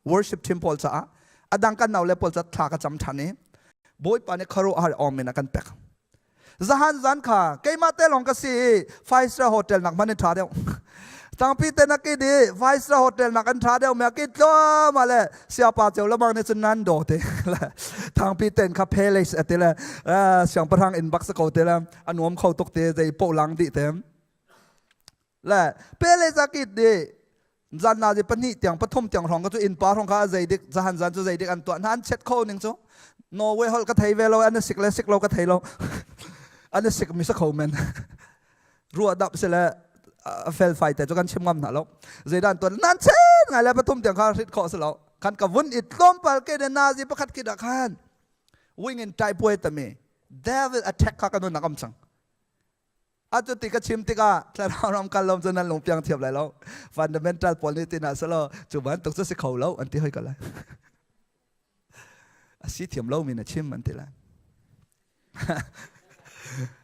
worship team pawl caah adang kan nau le pawl ca thla ka cam ṭhan i Bawipa nih khuaruahhar awm in a kan pek. Zahan zan kha keimah te lawng ka si i five star hotel nak hman in ṭha deuh. Tangpi te na ki di five star hotel nak an ṭha deuh me ki tlawm le siapa ceu lamang nih cun nan do te thangpi ten kha palace ati le siangpahrang inn bak sa ko te le a nuam kho tuk te zei po lang di te le palace a kit di zan na di pahnih tiang pathum tiang hrawng ka cu inn pa hrawng kha zei dik zahan zan cu zei dik an tuah hna an chet kho ning cu Norway holh ka thei ve lo an sik le sik lo ka thei lo an sik mi sa kho men ruah dap se le fel fai te cu kan chim ngam hna lo zeidan tuan nan chen ngai le pathum tiang kha hrit khawh si lo kan ka vun i tlawmpal ke ne nazi pakhat ki da khan wing in tai puai tami devil attack kha kan nak am chang atu ti ka chim tikah thlarau ram kal lom cu nan lung piang thiam lai lo fundamental pawl nih tina selo cu bantuk cu si kho lo an ti hoi ko lai a si thiam lo mi na chim an ti lai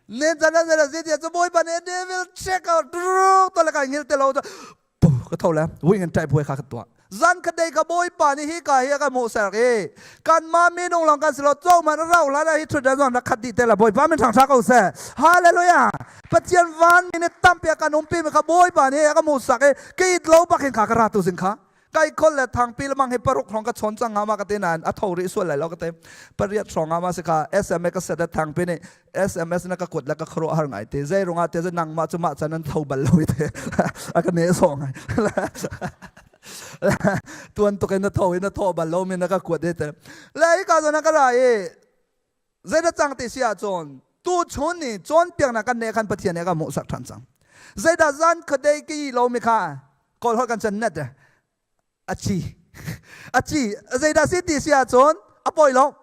Ne zana zana zi tia chu bawipa ne devil check out to le ka ngil te lo chu ka tho le wing and type huai kha ka tua zan ka dei ka bawipa ni hi ka hi ka mu ser i kan ma mi nung long kan silo cho man rau la hi thu da zon ra khat di te la bawipa min thang tha ko se hallelujah pathian van mi ne tampi kan umpi mi ka bawipa ni ka mu sak i ke it lo bakin kha ka ra tu sing kha Kai khol le thangpi lamang hi paruk hrawng ka chawn cang nga ma ka te nain a tho rih sual lai lo ka te pariat hrawng nga ma si kha SMS ka set thangpi nih SMS na ka kuat le ka khuaruah har ngai te zei rungah te nangmah cu mah can an tho bal lo te a ka ne sawng ngai tuan tuk in na tho in na tho bal lo mi na ka kuat te le hi ka zon ka ra i zei da cang ti si ahcun tu chun ni cawnpiaknak kan ne khan Pathian nih a ka hmuhsak ṭhan cang zeidah zan khuadei ki lo mi kha kawl holh kan chan net a chi a chi zeidah si ti si ahcun a pawi lo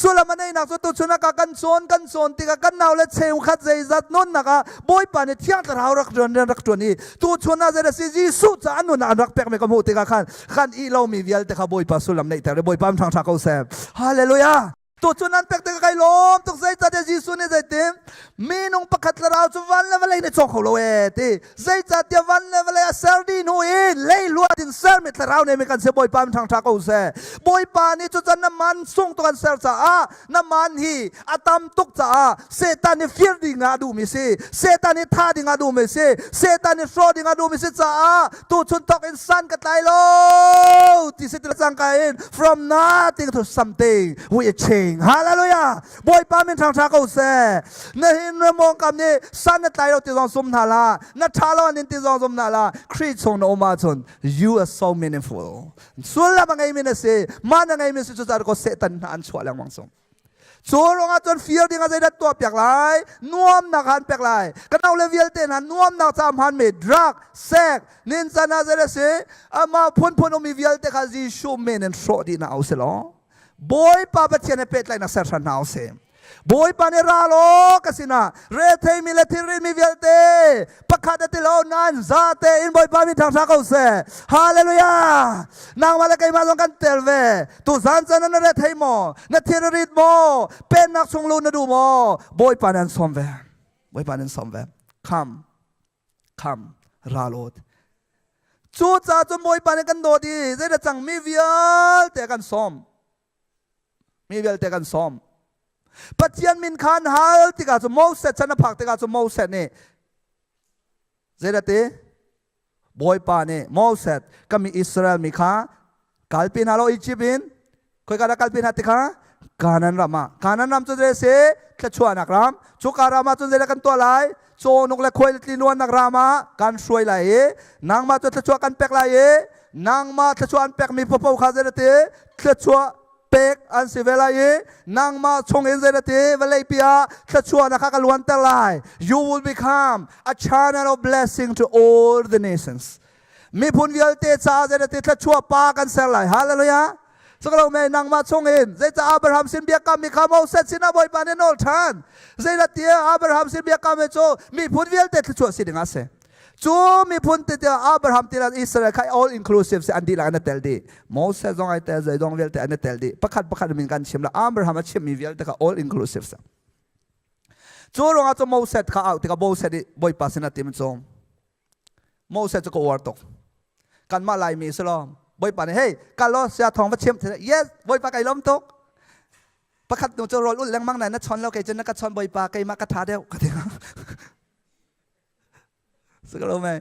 sullam a neihnak cu tuchun ah kan cawn kan cawn tikah kan nau le cheukhat zeizat nunnak ah Bawipa nih Thiang Thlarau rak ṭuan rian rak ṭuan i tuchun ah zeidah si Jesuh ca an nunnak an rak pekmi ka hmuh tikah khan kan ih lomi vialte kha Bawipa sullam neihter i Bawipa ṭhang ṭha ko seh. Hallelujah! Tuchun an pek tikah kai lawm tuk zeicahtiah Jesuh nih zeitin minung pakhat thlarau cu van le vawlei nih cawk kho lo ee ti zeicahtiah van le vawlei a ser dih hnu i leihluat in sermi thlarau nih mi kan si Bawipa min ṭhangṭha ko seh Bawipa nih cucan na man sung tuk an ser caah na man hi a tam tuk caah Satan nih fir ding ah a duhmi si Satan nih thah ding ah a duhmi si Satan nih hrawh ding ah a duhmi si caah tuchun thawk in san ka tlai lo ti si ti cangka in from nothing to something we change hallelujah bawipa min thang tha ko seh na hin ramong kam nih san na tlai lo ti zong sum hna la na tha lo nin ti zong zum hna la Khrih chung na um ahcun you are so meaningful sullam a ngeimi na si man a ngeimi si cu ko Satan hna an chuah lengmang sung Cu ruangah cun fir ding ah zeidah tuah piak lai? Nuamnak han pek lai. Ka nau le vialte hna nuamnak ca hman mi drug, sex, nincan ah zeidah si? Amah phunphun ummi vialte kha Jesuh men in hrawh dih hna usih law Bawipa Pathian he pehtlaihnak ser hran hna usih. Bawipa nih ra law ka sinah retheimi le thilrimi vialte pakhat a ti lo nan za tein Bawipa min thangṭha ko seh. Hallelujah! Nangmah le keimah zong kan tel ve. Tuzan caan na rethei maw? Na thil a rit maw? Pennak chung luh na duh maw? Bawipa nih an sawm ve. Bawipa nih an sawm ve. Come, come, ral awt. Cucaah cun Bawipa nih kan dawt i zeidah cang mi vialte kan sawm. Mi vialte kan sawm. Pathian min kha an hal tikah cu Moses chan a phak tikah cu Moses nih zeidah ti? Bawipa nih Moses ka mi Israel mi kha kalpi hna law Egypt in khoika dah kalpi hna ti kha Kanan ram ah Kanan ram cu zei si thluachuahnak ram cu ka ram ah cun zeidah kan tuah lai cawhnuk le khuai le tlinuannak ram ah kan hruai lai i nangmah cu thluachuah kan pek lai i nangmah thluachuah an pekmi paohpaoh kha zeidah ti thluachuah pek an si ve lai i nangmah chungin zeidah ti vawleipi ah thluachuahnak kha ka luanter lai you will become a channel of blessing to all the nations miphun vialte caah zeidah ti thluachuah pa kan ser lai hallelujah Caklo me nangmah chungin zeicah Abraham sin biakam mi kha Moses sinah Bawipa nih nawl ṭhan zeidah tiah Abraham sin biakam cu miphun vialte thluachuah si ding a si Cu miphun te tiah Abraham tilah Israel kha all inclusive si an dihlak an i tel dih. Moses zong ai tel, zeidong vialte an i tel dih. Pakhat pakhat min kan chim la Abraham a chimmi vialte kha all inclusive si. Cu ruangah cu Moses kha au tikah Moses nih Bawipa sin a tim cu Moses cu ka uar tuk. Kanmah Laimi si lo. Bawipa nih hey kal law sia thawng va chim yes Bawipa kai lawm tuk. Pakhat nu cu rawl ulh lengmang na na chon lo kei cu na ka chon bawipa keimah ka tha deuh ka ti. Sikalo me.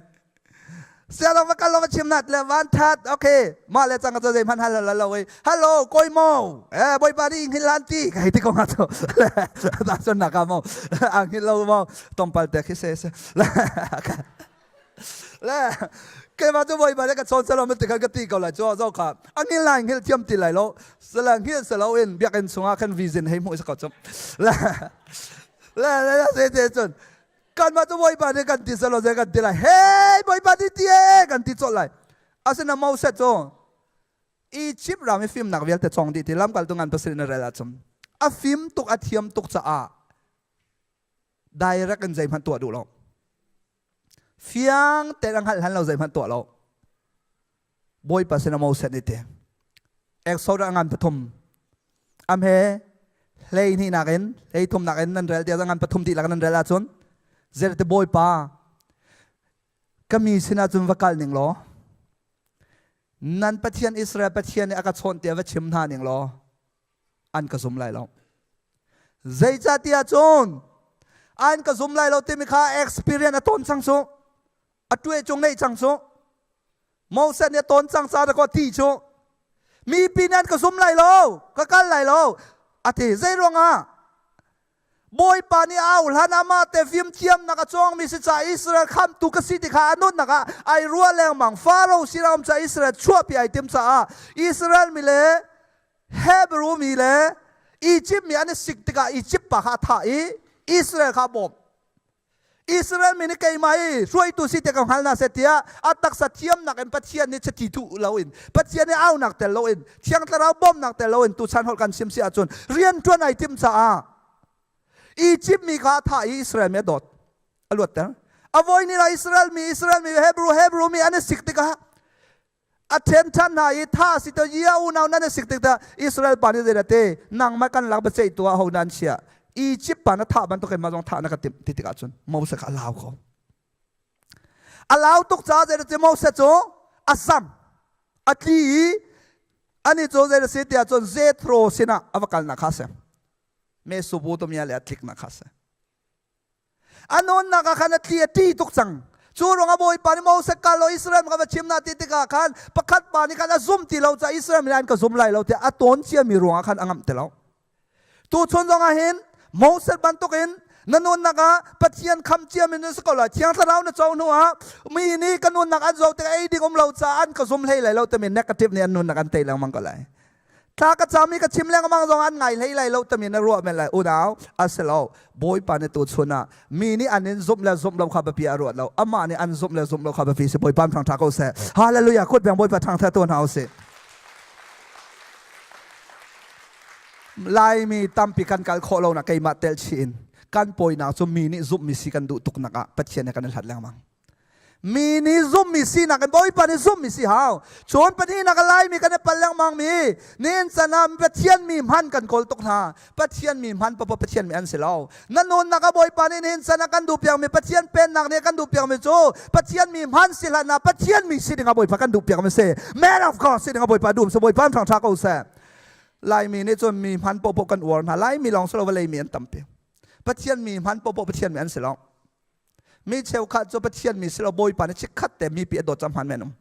Sialong va kal lo va chim nat le van that okay mah le cang cu zei hman hal lo lo hello koi mo eh bawipa nih hngil lan ti ka hei ti ko nga cu ta chon na ka mo ang hngil lo mo tompal te khi se se le keimah cu bawipa nih ka chawn selo ti khan ka ti ko lai cu zo kha a ngil lai ngil thiam ti lai lo sala ngil selo in biakinn chungah khan vision hei hmuh ko cu le le le se te cun kanmah cu bawipa nih kan ti selo ze kan ti lai hey bawipa nih ti e kan ti colh lai asina Moses cu Egypt ram i fimnak vialte cong dih ti lamkaltu ngan pasarih na rel ahcun a fim tuk a thiam tuk caah direct in zeihmanh tuah duh lo fiang tein a hngalh hlan lo zeihmanh tuah lo Bawipa sin a Moses nih ti Exodus ngan pathum am he hlei hnih nakin hlei thum nakin nan rel tiah ngan pathum dihlak nan rel ahcun zerte Bawipa ka mi sinah cun va kal ning law nan Pathian Israel Pathian nih a ka chawnh tiah va chim hna ning law an ka zum lai lo. Zeicahtiah cun an ka zum lai lo timi kha experience a tawn cang cu. A tueh cu ngeih cang cu. Moses nih a tawn cang ca dah ti cu. Mipi nih an ka zum lai lo, ka kal lai lo. A ti zei ruangah Bawipa nih a au hlan amah te fimthiamnak a cawngmi si ca Israel khamtu ka si ti kha a nunnak ah ai ruah lengmang. Faro sinah um ca Israel chuahpi ai tim caah Israel mi le Hebrew mi le Egypt mi an i sik tikah Egypt pa kha a thah i Israel kha a bawmh. Israel mi nih keimah i hruaitu si te ka hngal hna seh tiah a taksa thiamnak in Pathian nih chiti thuh loin Pathian nih aunak tel loin Thiang Thlarau bawmhnak tel loin tuchan holh kan chim si ahcun rian ṭuan ai tim caah Egypt mi kha a thah i Israel mi a dawt a luatter. A voi ni la Israel mi Israel mi Hebrew Hebrew mi an i sik tikah a ṭhen ṭhan hna i tha si to ia unau nan i sik tik ta Israel pa nih zeidah te nangmah kan lak biaceih tu ah ho nan chia Egypt pa na thah bantuk in mah zong thah na ka timh ti tikah cun Moses kha a lau ko a lau tuk caah zeidah ti Moses cu a sam a tli i ani cu zeidah si tiah cun Jethro sinah a va kalnak kha a si Mesopotamia le a tliknak kha a si A nunnak ah khan a thli a ṭi tuk cang. Cu ruangah Bawipa nih Moses kal law Israel ka va chim hna ti tikah khan pakhat pa nih khan a zum ti lo caah Israel mi an ka zum lai lo tiah a tawn ciami ruangah khan a ngamh ti lo. Tuchun zongah hin Moses bantukin na nunnak ah Pathian kham ciami na si ko lai. Thiang Thlarau na co hnu ah mi nih ka nunnak an zoh tikah ei ding um lo caah an ka zum hlei lai lo timi negative nih an nunnak an tei lengmang ko lai. Thla ka cam i ka chim lengmang zong an ngai hlei lai lo tami na ruah men lai unau a si lo Bawipa nih tu chun ah mi nih an in zumh le zumh lo kha biapi a ruat lo amah nih an zumh le zumh lo kha biapi si Bawipa thang tha ko seh hallelujah kut beng Bawipa thang tha tu hna usih Laimi tampi kan kal khawh lo na keimah tel chih in kan pawinak cu mi nih zumhmi si kan duh tuk nak ah Pathian he kan i hlat lengmang Mi nih zumhmi sinak in Bawipa nih zumhmi si hau. Cun pahnihnak a Laimi kan i pal lengmang mi nihin chan ah Pathian mi hman kan kawl tuk hna. Pathian mi hman paoh Pathian mi an si lo. Na nunnak ah Bawipa nih nihin chan ah kan duh piakmi Pathian pennak nih kan duh piakmi cu Pathian mi hman si hlan ah Pathian mi si dingah Bawipa kan duh piakmi si. Man of God si dingah Bawipa duh si Bawipa thang tha ko seh. Laimi nih cun mi hman paoh kan uar hna. Laimi lawng si lo vawlei mi an tampi. Pathian mi hman paoh Pathian mi an si lo. Mi cheukhat cu Pathian mi si lo Bawipa nih chikkhat te mipi a dawt cang hman men um.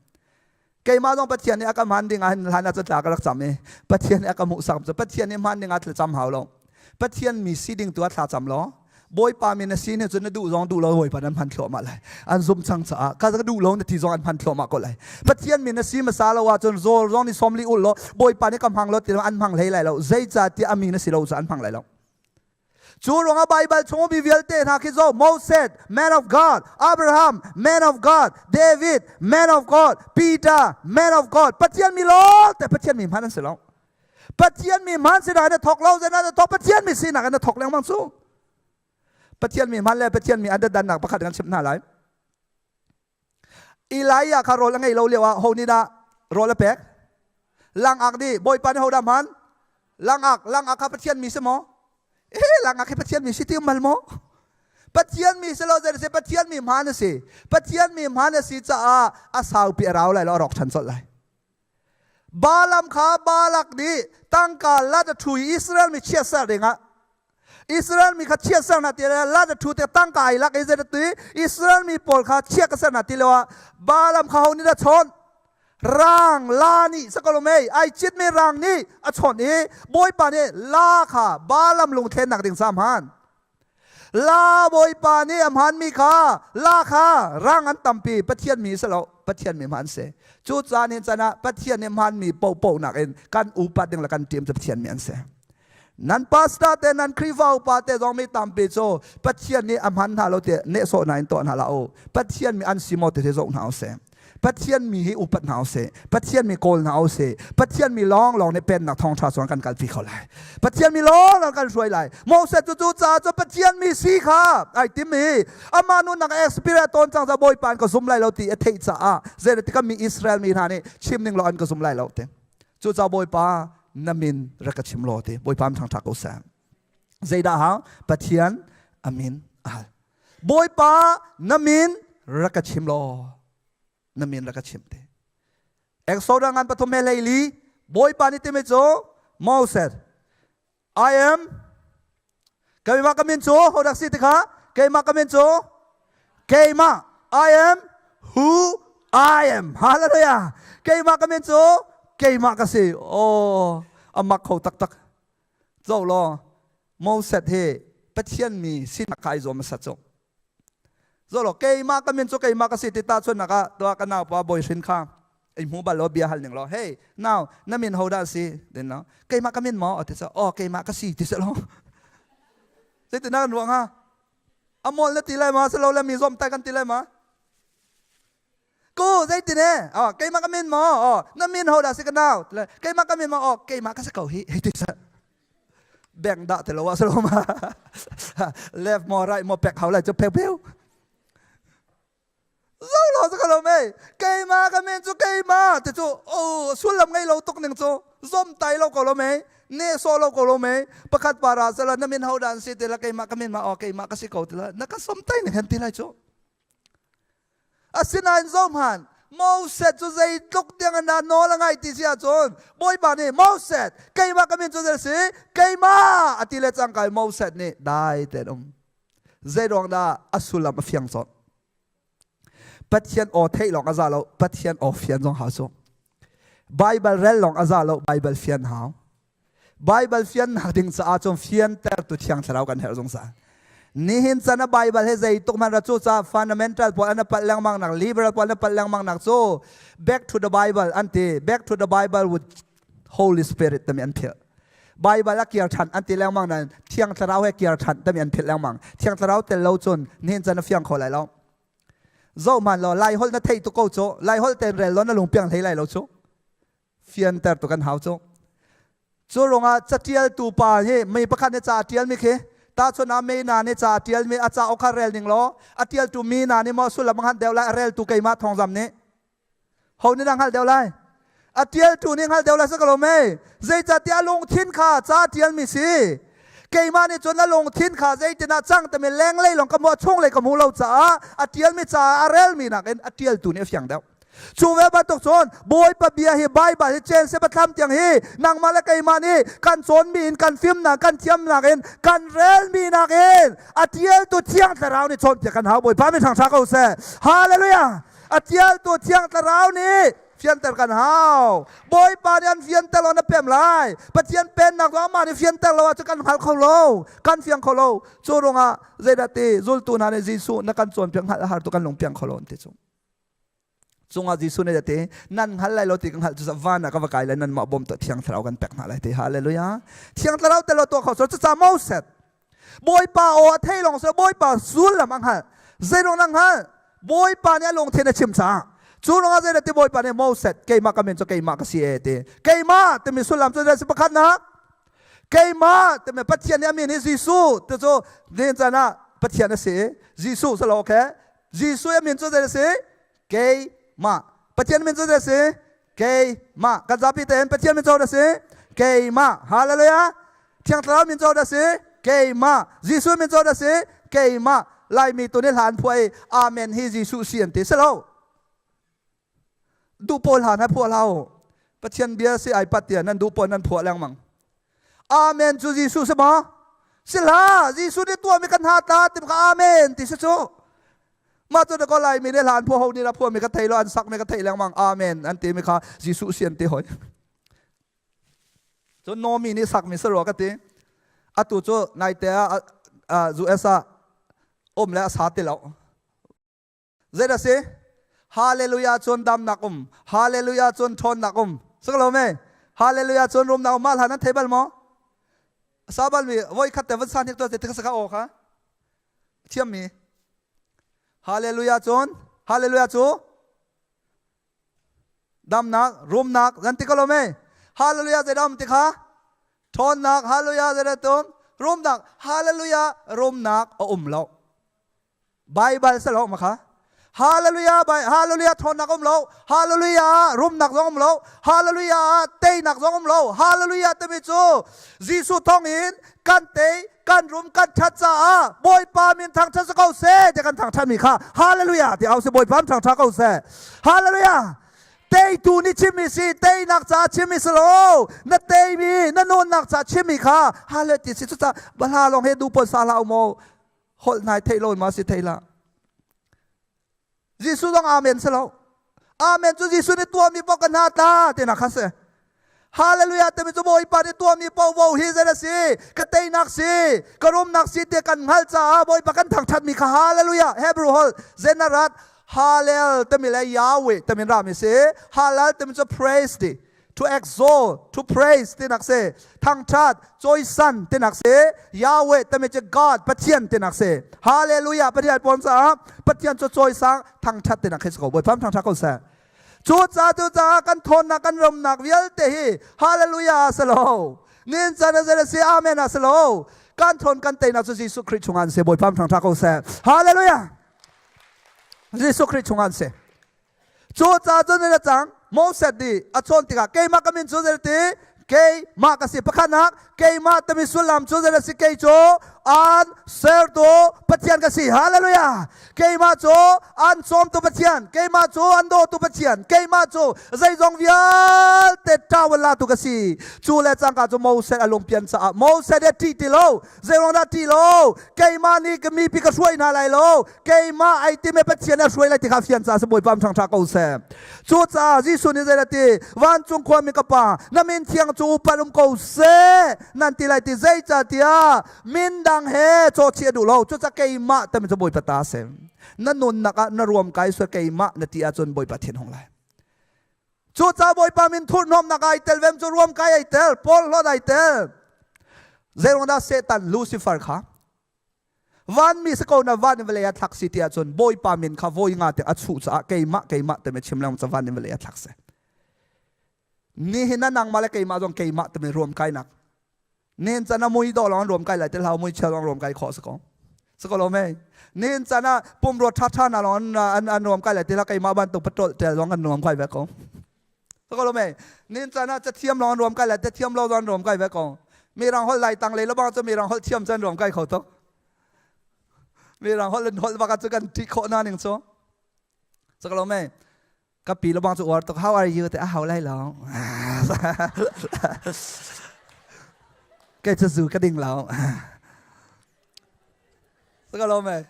Keimah zong Pathian nih a ka hman ding ah hin hlan ah tla ka rak cam i Pathian nih a ka hmuhsak cu Pathian nih hman ding ah thlacam hau lo. Pathian mi si ding tu ah thla cam law Bawipa mi na si nih cun na duh zong duh lo Bawipa nan hman thluahmah lai. An zum cang caah ka ka duh lo na ti zong an hman thluahmah ko lai. Pathian mi na si hmasa lo ahcun zawl zong ni sawmli ul law Bawipa nih ka hmang lo ti an hmang hlei lai lo. Zeicahtiah a mi na si lo caah an hmang lai lo. Cu ruangah Baibal chung mi vialte hna khi zo Moses, man of God, Abraham, man of God, David, man of God, Peter, man of God, Pathian mi lawngte Pathian mi hman an si lo. Pathian mi hman si na thok lo na thok Pathian mi sinak na thok lengmang cu. Pathian mi hman le Pathian mi an dannak pakhat kan chimh hna lai. Elijah kha rawl a ngei lo lio ah ho nih dah rawl a pek? Langak nih Bawipa nih ho dah hman? Langak, langak kha Pathian mi si maw? Eh, langak hi Pathian mi si ti mal maw? Pathian mi si lo zei si Pathian mi hmaan a si. Pathian mi hmaan a si caah a saupi a rau lai lo a rawk ṭhan colh lai. Balaam kha Balak nih tangka lat a ṭhu i Israel mi chiatser dingah Israel mi kha chiatser hna ti le lat a ṭhu te tangka ai lak i zei ti Israel mi pawl kha chia ka ser hna ti lo ah Balaam kha ho nih dah chawnh? Rang la nih sakolomei ai citmi rang nih a chawnh i Bawipa nih la kha Balaam lungthlennak ding sa hman. La Bawipa nih a hmanmi kha la kha rang an tampi Pathian mi si lo Pathian mi hman si. Cu caan hin can ah Pathian nih hmanmi pohpoh nakin kan upat ding le kan ṭim cu Pathian mi an si. Nan pastor te nan Khrihfa upa te zong mi tampi cu Pathian nih a hman hna lo ti nehsawh hna in tuah hna hlah u. Pathian mi an si maw ti hi zoh hna usih. Pathian mi hi upat hna usih. Pathian mi kawl hna usih. Pathian mi lawnglawng nih pennak thawngṭha chuan kan kalpi kho lai. Pathian mi lawnglawng kan hruai lai. Moses cu cu caah cu Pathian mi si kha ai tim i amah nunnak experience tawn cang ca Bawipa an ka zum lai lo ti a theih caah zeitik mi Israel mi hna nih chim ning law an ka zum lai lo ti. Cucaah Bawipa na min rak ka chim law ti Bawipa thangṭha ko seh. Zeidah hau? Pathian a min a hal. Bawipa na min rak ka chim law na min rak ka chim te. Exodus ngan pathum he hleili Bawipa nih timi cu Moses I am keimah ka min cu hodak si ti kha keimah ka min cu keimah I am who I am hallelujah keimah ka min cu keimah ka si oh amak kho taktak zo law Moses hi Pathian mi sinak kha ai zuam hmasa cu Zo lo keimah ka min cu keimah ka si ti ta chun nak ah tua ka nau pa bawi hrin kha ei hmu bal lo bia hal ning lo hey now na min ho dah si din lo keimah ka min maw ti sa oh keimah ka si ti sa lo zeitin na kan ruang ha amol na ti lai ma salo le mi zom tai kan ti lai ma ku zeitin e oh keimah ka min maw oh na min ho dah si ka nau keimah ka min maw oh keimah ka si ko hi hei ti sa bank dah te lo ah salo ma left mo right mo pek hau lai chu pheu pheu zo lo sa lo mei keimah ka min chu keimah te chu oh sullam ngei lo tuk ning chu zom tai lo ko lo mei ne so lo ko lo mei pakhat para sala na min ho dan si te la keimah ka min ma oh keimah ka si ko te la na ka som tai ning hen ti lai chu Asinain zohhmanh, Moses cu zeitluk tiang in dah nawl a ngaih ti si ahcun Bawipa nih Moses keimah ka min cu zei a si keimah a ti le cangka in Moses nih dai tein um zeiruang dah a sullam a fiang colh Pathian aw theih lawng a za lo Pathian aw fian zong hau cu Bible rel lawng a za lo Bible fian hau Baibal fiannak ding caah cun fiantertu Thiang Thlarau kan herh zungzal. Nihin chan a Baibal he zeituk hmanh ra cu ca fundamental pawl an palh lengmang nak liberal pawl an palh lengmang nak cu back to the Bible an ti back to the Bible with Holy Spirit tami an philh. Bible a kir than an ti lengmang nan Thiang Thlarau he kir than tami an philh lengmang. Thiang Thlarau tel lo cun nihin chan a fiang kho lai lo. Zoh man law Lai holh na thei tu ko cu Lai holh ten rel lo na lung piang hlei lai lo cu. Fianter tu kan hau cu. Cu ruangah catialtu pa hi mi pakhat nih ca a tialmi khi tahchun ah mi na nih ca a tialmi a cauk kha rel ning law a tialtu mi na nih maw sullam a hngalh deuh lai a reltu keimah thawngzam nih ho nih dah hngalh deuh lai a tialtu nih hngalh deuh lai si ko lo mei zeicahtiah a lungthin kha ca a tialmi si keimah nih cun a lungthin kha zeitin ah cang timi lenglei lawng ka hmuh a chunglei ka hmuh lo caah a tialmi ca a relmi nakin a tialtu nih a fiang deuh Cu ve bantuk cun Bawipa bia hi Baibal hi chen se pathlam tiang hi nangmah le keimah nih kan cawnmi in kan fimnak kan thiamnak in kan relmi nak in a tialtu Thiang Thlarau nih cawnpiak kan hau Bawipa min thangṭha ko seh. Hallelujah! A tialtu Thiang Thlarau nih fianter kan hau. Bawipa nih an fianter lo na pem lai. Pathian pennak zong amah nih fianter lo ahcun kan hngal kho lo. Kan fiang kho lo. Cu ruangah zeidah ti zultu hna nih Jesuh na kan cawnpiak hngalh a har tu kan lung piang kho lo an ti cu. Cungah Jesuh nih a ti, nan hngal lai lo ti ka hngalh cu van ah ka va kai lai nan mah bawm tuah Thiang Thlarau kan pek hna lai ti. Hallelujah. Thiang Thlarau tel lo tuah kho so cucaah Moses Bawipa aw a thei lawng so Bawipa sullam a hngalh. Zeiruang na hngalh? Bawipa nih a lungthin a chim caah. Cu ruangah zeidah ti Bawipa nih Moses keimah ka min cu keimah ka si e ti. Keimah timi sullam cu zei si pakhatnak keimah timi Pathian nih a min hi Jesuh ti cu nihin caan ah Pathian a si Jesuh si lo okay Jesuh a min cu zei a si? Keimah. Pathian min cu zei a si? Keimah. Kan zapi tein Pathian min cu a si? Keimah. Hallelujah. Thiang Thlarau min cu a si? Keimah. Jesuh min cu a si? Keimah. Laimi tu nih hla an phuah i Amen hi Jesuh si an ti. Si lo. Duh pawl hla na phuah hlah u. Pathian bia si ai pat tiah nan duh pon nan phuah lengmang. Amen cu Jesuh si maw? Si hlah, Jesuh nih tuahmi kan ha ta ti kha amen ti si cu. Mah cu ko lai mi nih hlan phuah ho nih la phuah mi ka thei lo an sak mi ka thei lengmang amen an ti mi kha Jesuh si an ti hoi. Cun Nomi nih sak mi sarua ka ti. Atu cu naite ah US ah um le a sa ti lo. Zei dah si? Hallelujah cun damnak um. Hallelujah cun ṭhawnnak um. Si ko lo me? Hallelujah cun rumnak um. Mah hlan nan thei bal maw? Sa bal mi voi khat te van sa hnik to te ka aw kha. Thiam mi. Hallelujah cun Hallelujah cu damnak, rumnak nan ti ko lo me? Hallelujah zei dah um ti kha? Ṭhawnnak, hallelujah zei dah tum? Rumnak, hallelujah rumnak a um lo. Baibal sa lo ma kha Hallelujah Hallelujah thawnnak um lo Hallelujah rumnak zong um lo Hallelujah teinak zong um lo Hallelujah timi cu Jesuh thawng in kan tei kan rum kan that caah Bawipa min thangthat si ko seh ti kan thangthat mi kha Hallelujah ti au si Bawipa min thangthat ko seh Hallelujah teitu nih chimmi si teinak caah chimmi si lo na teimi na nunnak caah chimmi kha Hallelujah ti si cucaah bahla lawng he du pon sa hlah u maw holh nai theih lo ma si thei la Jesuh zong amen si lo amen cu Jesuh nih tuahmi paoh ka hna ta ti nak kha si Hallelujah timi cu Bawipa nih tuahmi paoh hi zei a si ka teinak si ka rumnak si ti kan hngalh caah Bawipa kan thangṭhatmi kha Hallelujah Hebrew holh Zenarat Hallel timi le Yahweh timi rami si Halal timi cu praise ti to exalt, to praise tinak si, thangṭhat, cawisan tinak si, Yahweh timi cu God, Pathian tinak si. Hallelujah, Pathian pawn caah Pathian cu cawisang, thangṭhat tinak khi si ko. Bawipa thangṭhat ko seh. Cu ca cu caah kan thawnnak kan ramnak vialte hi hallelujah a si lo. Nin can a zel a si, amen a si lo. Kan thawn kan teinak cu Jesuh Khrih chungah an si. Bawipa thangṭhat ko seh. Hallelujah. Jesuh Khrih chungah an si. Cu ca cun a cang Moses nih a chawn tikah keimah ka min cu zei ti keimah ka si pakhatnak keimah timi sullam cu zei si kei cu an sertu Pathian ka si hallelujah keimah cu an cawmtu Pathian keimah cu an dawtu Pathian keimah cu zeizong vialte tawal latu ka si cu le cangka cu Moses a lungpian caah Moses a ṭih ti lo zeiruang dah ṭih lo keimah nih ka mipi ka hruai hna lai lo keimah ai time Pathian a hruai lai ti kha fian ca si Bawipa ṭhang ṭha ko seh cucaah Jesuh nih zei ti vancung khuami ka pa na min thiang cu upat um ko seh nan ti lai ti zeicahtiah min dang he cawchih a duh lo cucaah keimah timi cu Bawipa ta si na nunnak ah na ruam kai sual keimah na ti ahcun Bawipa thin hung lai Cucaah Bawipa min thurhhnawmnak ai tel vem cu ruam kai ai tel, Paul hlawt ai tel. Zeiruang dah Satan Lucifer kha vanmi si ko na van in vawlei ah thlak si ti ahcun Bawipa min kha voi nga te a chuh caah keimah keimah timi chim lengmang ca van in vawlei ah thlak si. Nihin ah nangmah le keimah zong keimah timi ruam kainak Nen can ah mui dawh lawng ruam kai lai te hlau mui chia lawng ruam kai khawh si ko. Si ko lo mei. Nen can ah pumrua tha tha na lawng an an ruam kai lai te hlau keimah bantuk patol tel lawng kan nuam kai ve ko. Si ko lo mei. Nen can ah cathiam lawng ruam kai lai te thiam lo lawng ruam kai ve ko. Mirang holh lai tang le lobang cu mirang holh thiam cun ruam kai kho tuk. Mirang holh in holh bak cu kan ṭih khawh na ning cu. Si ko lo mei. Ka pi lobang cu uar tuk how are you te a hau lai lo kei cu zu ka ding lo ka lo me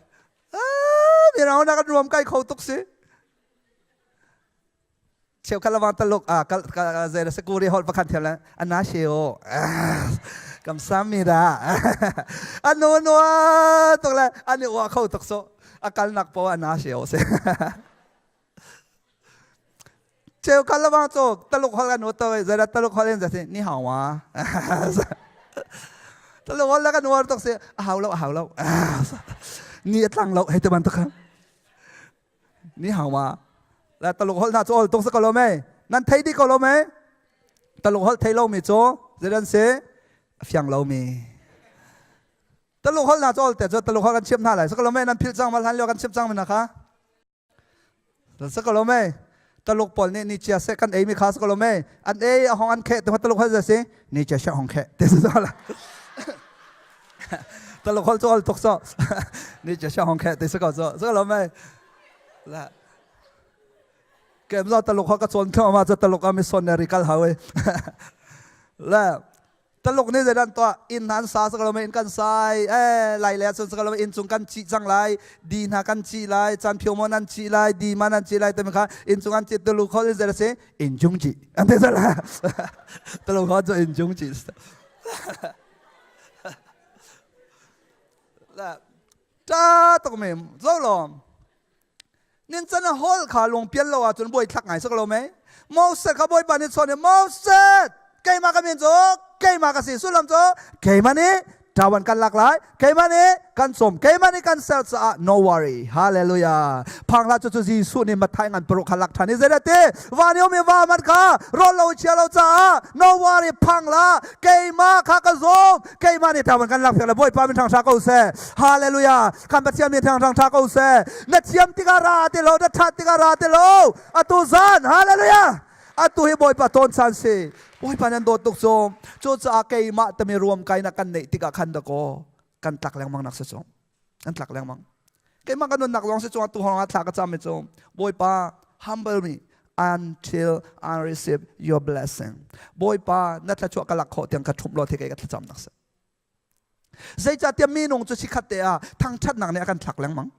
mi rang na kan ruam kai kho tuk si cheu khat lawang taluk a kal zei la sakuri hol pakhat thiam la ana sheo kam samira anu nuwa tuk le ani wa kho tuk so akal nak po ana sheo se Cheu kal lawang cu Taluk holh kan to zeidah Taluk holh in zati ni hau ma Taluk holh la kan uar tuk si a hau lo a hau lo ni a tlang lo hei te bantuk kha ni hau ma la Taluk holh hna cu ol tuk si ko lo mei nan thei dih ko lo mei Taluk holh thei lo mi cu zeidan si a fiang lo mi Taluk holh hna cu ol te cu Taluk holh kan chimh hna lai si ko lo mei nan philh cang ma hlan lio kan chimh cang mi na kha Sa ko lo mei. Taluk pawl nih ni chia seh kan ei mi kha sa ko lo mei. An ei a hong an kheh te taluk hol si ni chia seh hong kheh te sa la. Taluk hol cu ol tuk so. Ni chia seh hong kheh te sa ko so. Sa ko lo mei. La. Kem zo taluk ha ka cawn thlo ma cha taluk a missionary kal hau e. Le taluk ni zeidan to inn han sa sa lo in kan sai e lai le chun sa lo in chung kan chi chang lai di na kan chi lai chan phio mo nan chi lai di ma nan chi lai te kha in chung an chi tuluk khol zera se in chung chi an te la tuluk ho cho in chung chi la ta tok me zo lom Nin can a hol kha lungpial lo ahcun buai thlak ngai sak lo mei. Moses kha Bawipa nih chawn i Moses keimah ka min cu keimah ka si sullam cu keimah nih ṭawan kan lak lai keimah nih kan cawm keimah nih kan ser caah no worry hallelujah phang hlah cu cu Jesuh nih Matthai ngan paruk kha lak ṭhan i zeidah ti van i um i va man kha rawl lo chia lo caah no worry phang hlah keimah kha ka zawm keimah nih ṭawan kan lak piak le Bawipa min ṭhang hra ko seh hallelujah kan Pathian min thiang ṭha ko seh na thiam tikah ra ti lo na ṭhat tikah ra ti lo atu zan hallelujah atu hi Bawipa tawn caan si Bawipa nan dawt tuk cu cucaah keimah tami ruam kai na kan neih tikah khan dakaw kan tlak lengmang nak si cu kan tlak lengmang keimah kan nunnak lawng si cu atu hong ah thla ka cam mi cu Bawipa humble me until I receive your blessing Bawipa na thluachuah ka lak khawh tiang ka ṭhumh law the kei ka thlacam nak si Zeicahtiah minung cu sikhat te ah thangṭhatnak nih a kan thlak lengmang.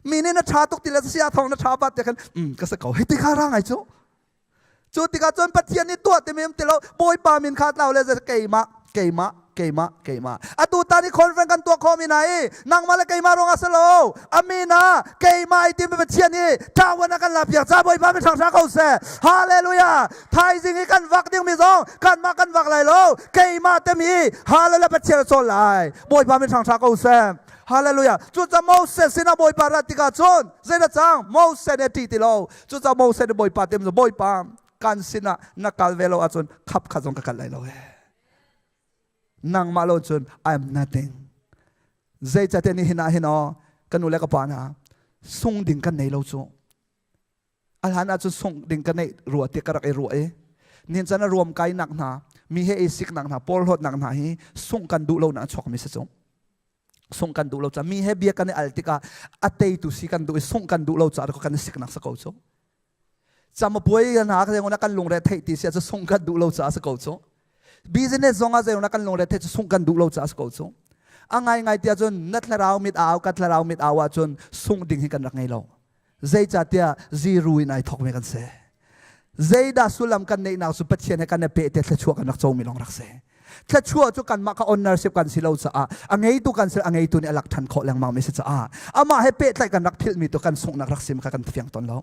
Mi nih na ṭha tuk ti le sia thawng na ṭha bat te khan ka si ko hei ti kha ra ngai cu. Cu tikah cun Pathian nih tuah timi um ti lo Bawipa min kha tlau le keimah keimah keimah keimah atu tan i conference kan tuah khawh mi na i nangmah le keimah ruang ah si lo amin ah keimah i timi Pathian i ṭawan a kan la piak ca Bawipa min ṭhang hra ko seh hallelujah Thaizing i kan vak dingmi zong kanmah kan vak lai lo. Keimah te mi hallelujah Pathian a cawl lai. Bawipa min hrang ko seh. Hallelujah. Cucaah Moses sinah Bawipa rat tikah cun zeidah cang? Moses nih a ṭih ti lo. Cucaah Moses nih Bawipa te Bawipa kan sinah na kal ve lo ahcun khap kha zong ka kal lai lo he. Nangmah lo cun I am nothing. Zeicahtiah nihin ah hin aw ka nu le ka pa hna sung ding kan nei lo cu. A hlan ahcun sungh ding ka neih rua ti ka rak i ruah i nihin caan a ruam kainak hna mi he i siknak hna porhlawtnak hna hi sungh kan duh lonak a chuakmi si cu sungh kan duh lo caah mi he bia kan i al tikah a teitu si kan duh i sungh kan duh lo caah kan i siknak si ko cu camapuai hna ka kan lungre theih ti si ah sungh kan duh lo caah si ko cu business zong ah zei kan lungre theih cu sungh kan duh lo caah si ko cu a ngaingai tiah cun na thlarau mit au ka thlarau mit au ahcun sungh ding hi kan rak ngei lo Zeicahtiah ziru in ai thawkmi kan si. Zeidah sullam kan neihnak cu Pathian he kan i peh te thluachuah kan rak comi lawng rak si. Thluachuah cu kanmah kha ownership kan si lo caah a ngeitu kan si a ngeitu nih a lak ṭhan khawh lengmang mi si caah amah he pehtlaih kan rak philhmi tu kan sunghnak rak sim kha kan fiang tawn lo.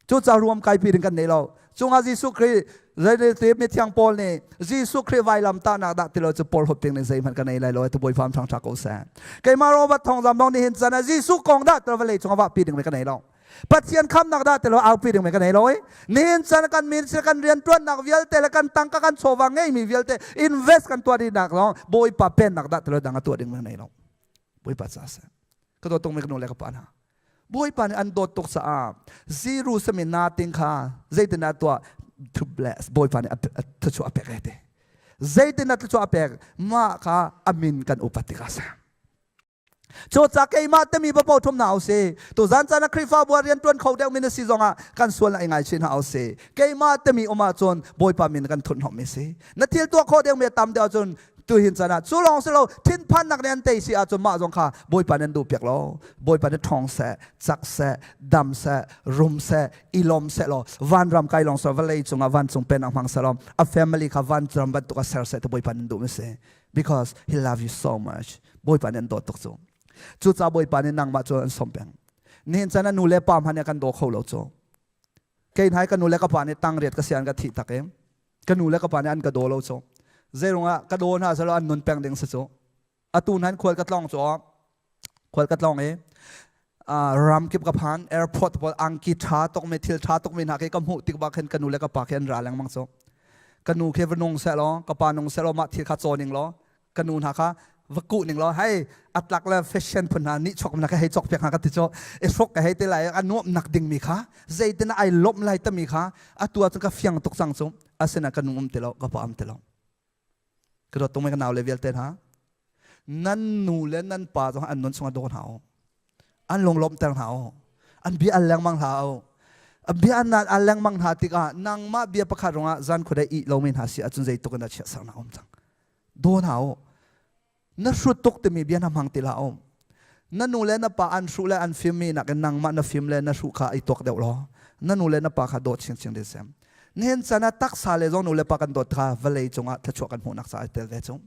Cucaah ruam kaipi ding kan nei lo. Cungah Jesuh Khrih Zeiti mithiang Paul nih Jesuh Khrih vailam tahnak dah ti lo cu Paul hop ding nih zeihmanh ka nei lai lo tu Bawipa thang ṭha ko seh. Keimah Robert Thawng Zam dong nih hin chan ah Jesuh kong dah ti lo vawlei cung ah vahpi ding ka nei lo. Pathian khamnak dah ti lo aupi ding ka nei lo i nihin chan kan min si kan rian ṭuannak vialte le kan tangka kan chawva ngeimi vialte invest kan tuah dihnak lawng Bawipa pennak dah ti lo dang a tuah ding ka nei lo. Bawipa ca seh. Ka dawt tung mi ka nu le ka pa hna. Bawipa nih an dawt tuk caah Jerusalem i nating kha zeitindah tuah to bless Bawipa nih a thluachuah a pek e ti. Zeitindah thluachuah a pek mah kha a min kan upat tikah a si. Cucaah keimah timi papo thum hna usih. Tuzan caan ah Khrihfabu ah rian ṭuan kho deuh mi na si zongah kan sual na i ngaichih hna usih. Keimah timi um ahcun Bawipa min kan thut hnawhmi si. Na thil tuah khawh deuh mi a tam deuh ahcun tuhin chan ah cu lawng si lo thinphannak nih an tei si ahcun mah zong kha Bawipa nan duh piak lo Bawipa nih ṭhawng seh cak seh dam seh rum seh i lawm seh law vanram kai lawng seh vawlei cungah vancung pennak hmang seh law a family kha vanram bantuk a ser seh ti Bawipa nan duh mi si because he love you so much Bawipa nih an dawt tuk cu cucaah Bawipa nih nangmah cu an sawm peng nihin chan ah nu le pa hmanh nih kan daw kho lo cu kei hna ka nu le ka pa nih tang riat ka si an ka thih tak i ka nu le ka pa nih an ka daw lo cu zeirungah ka daw hna selaw an nun peng ding si cu atu nan khual ka tlong cu khual ka tlong i ram kip ka phan airport pawl angki tha tok mi thil tha tok mi hna khi ka hmuh tik bak khin ka nu le ka pa khi an ra lengmang cu ka nu khi va nung seh law ka pa nung seh law mah thil kha caw ning law ka nu hna kha va kuh ning law hei atlak le fashion phun hna nih chok na ka hei chok piak hna ka ti cu i hruk ka hei ti lai a nuam nak ding mi kha zeitin ai lawmh lai tami kha atu ah cun ka fiang tuk cang cu asina ka nu um ti lo ka pa um ti lo ka dawt tung ka nau le vialte hna nan nu le nan pa zong an nun chungah daw hna u an lunglawmh ter hna u an bia al lengmang hlah u. Bia an al lengmang hna tikah nangmah bia pakhat ruangah zan khuadei ih lomi hna si ahcun zeitluk in dah chiatsernak a um cang. Daw hna u. Na hrut tuk timi bia na hmang ti hlah u. Na nu le na pa an hruh le an fimmi nakin nangmah na fim le na hruh kha i tuak deuh law na nu le na pa kha dawt chinchin ding sem. Nihin chan ah taksa le zong nu le pa kan dawt kha vawlei cungah thluachuah kan hmuhnak caah ai tel ve cu.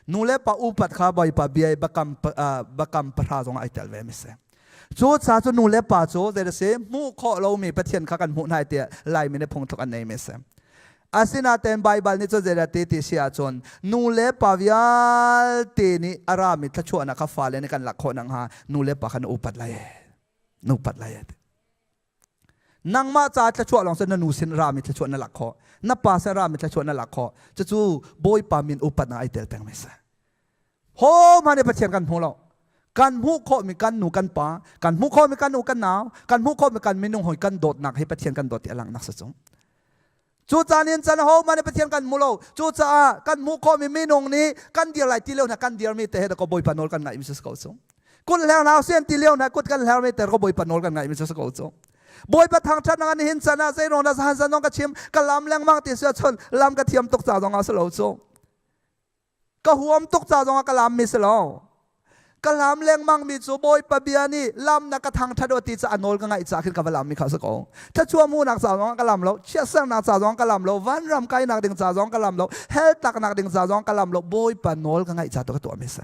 Nu le pa upat kha Bawipa bia i bakam, bakam pahra zongah ai tel ve mi si. Cu ca cu nu le pa cu zei si hmuh khawh lomi Pathian kha kan hmuh hna tiah Laimi nih phungthluk an nei mi si. Asinain Baibal nih cun zeidah ti ti si ahcun nu le pa vialte nih a rami thluachuahnak kha fale nih kan lak khawh nakhnga nu le pa kha na upat lai na upat lai. Nangmah ca thluachuah lawng cu na nu sin rami thluachuah na lak khawh na pa sin rami thluachuah na lak khawh cucu Bawipa min upatnak ai tel peng mi si. Ho hmanh nih Pathian kan hmu lo. Kan hmuh khawhmi kan nu kan pa, kan hmuh khawhmi kan u kan nau, kan hmuh khawhmi kan minung hawi kan dawtnak hi Pathian kan dawt ti a langhnak si cu. Cu caan in can ho hmanh nih Pathian kan hmu lo. Cucaah kan hmuh khawhmi minung nih kan dir lai ti lio hna kan dirmi te he ko Bawipa nawl kan ngaihmi si ko cu. Kut hler hna sian ti lio hna kut kan hlermi te ko Bawipa nawl kan ngaihmi si ko cu. Bawipa thangṭhat nak nihin can ah zei ruang dah zahan zan zong ka chim ka lam lengmang ti si ahcun lam ka thiam tuk ca zong ah si lo cu. Ka huam tuk ca zongah ka lam mi si lo. Ka lam lengmang mi cu Bawipa bia nih lam na ka thangṭhat o ti ca a nawl ka ngaih ca khin ka va lam mi kha si ko. Thluachuah hmuhnak ca zongah ka lam lo, chiatsernak ca zong ka lam lo, vanram kainak ding ca zong ka lam lo, hell tlaknak ding ca zong ka lam lo, Bawipa nawl ka ngaih ca tu ka tuah mi si.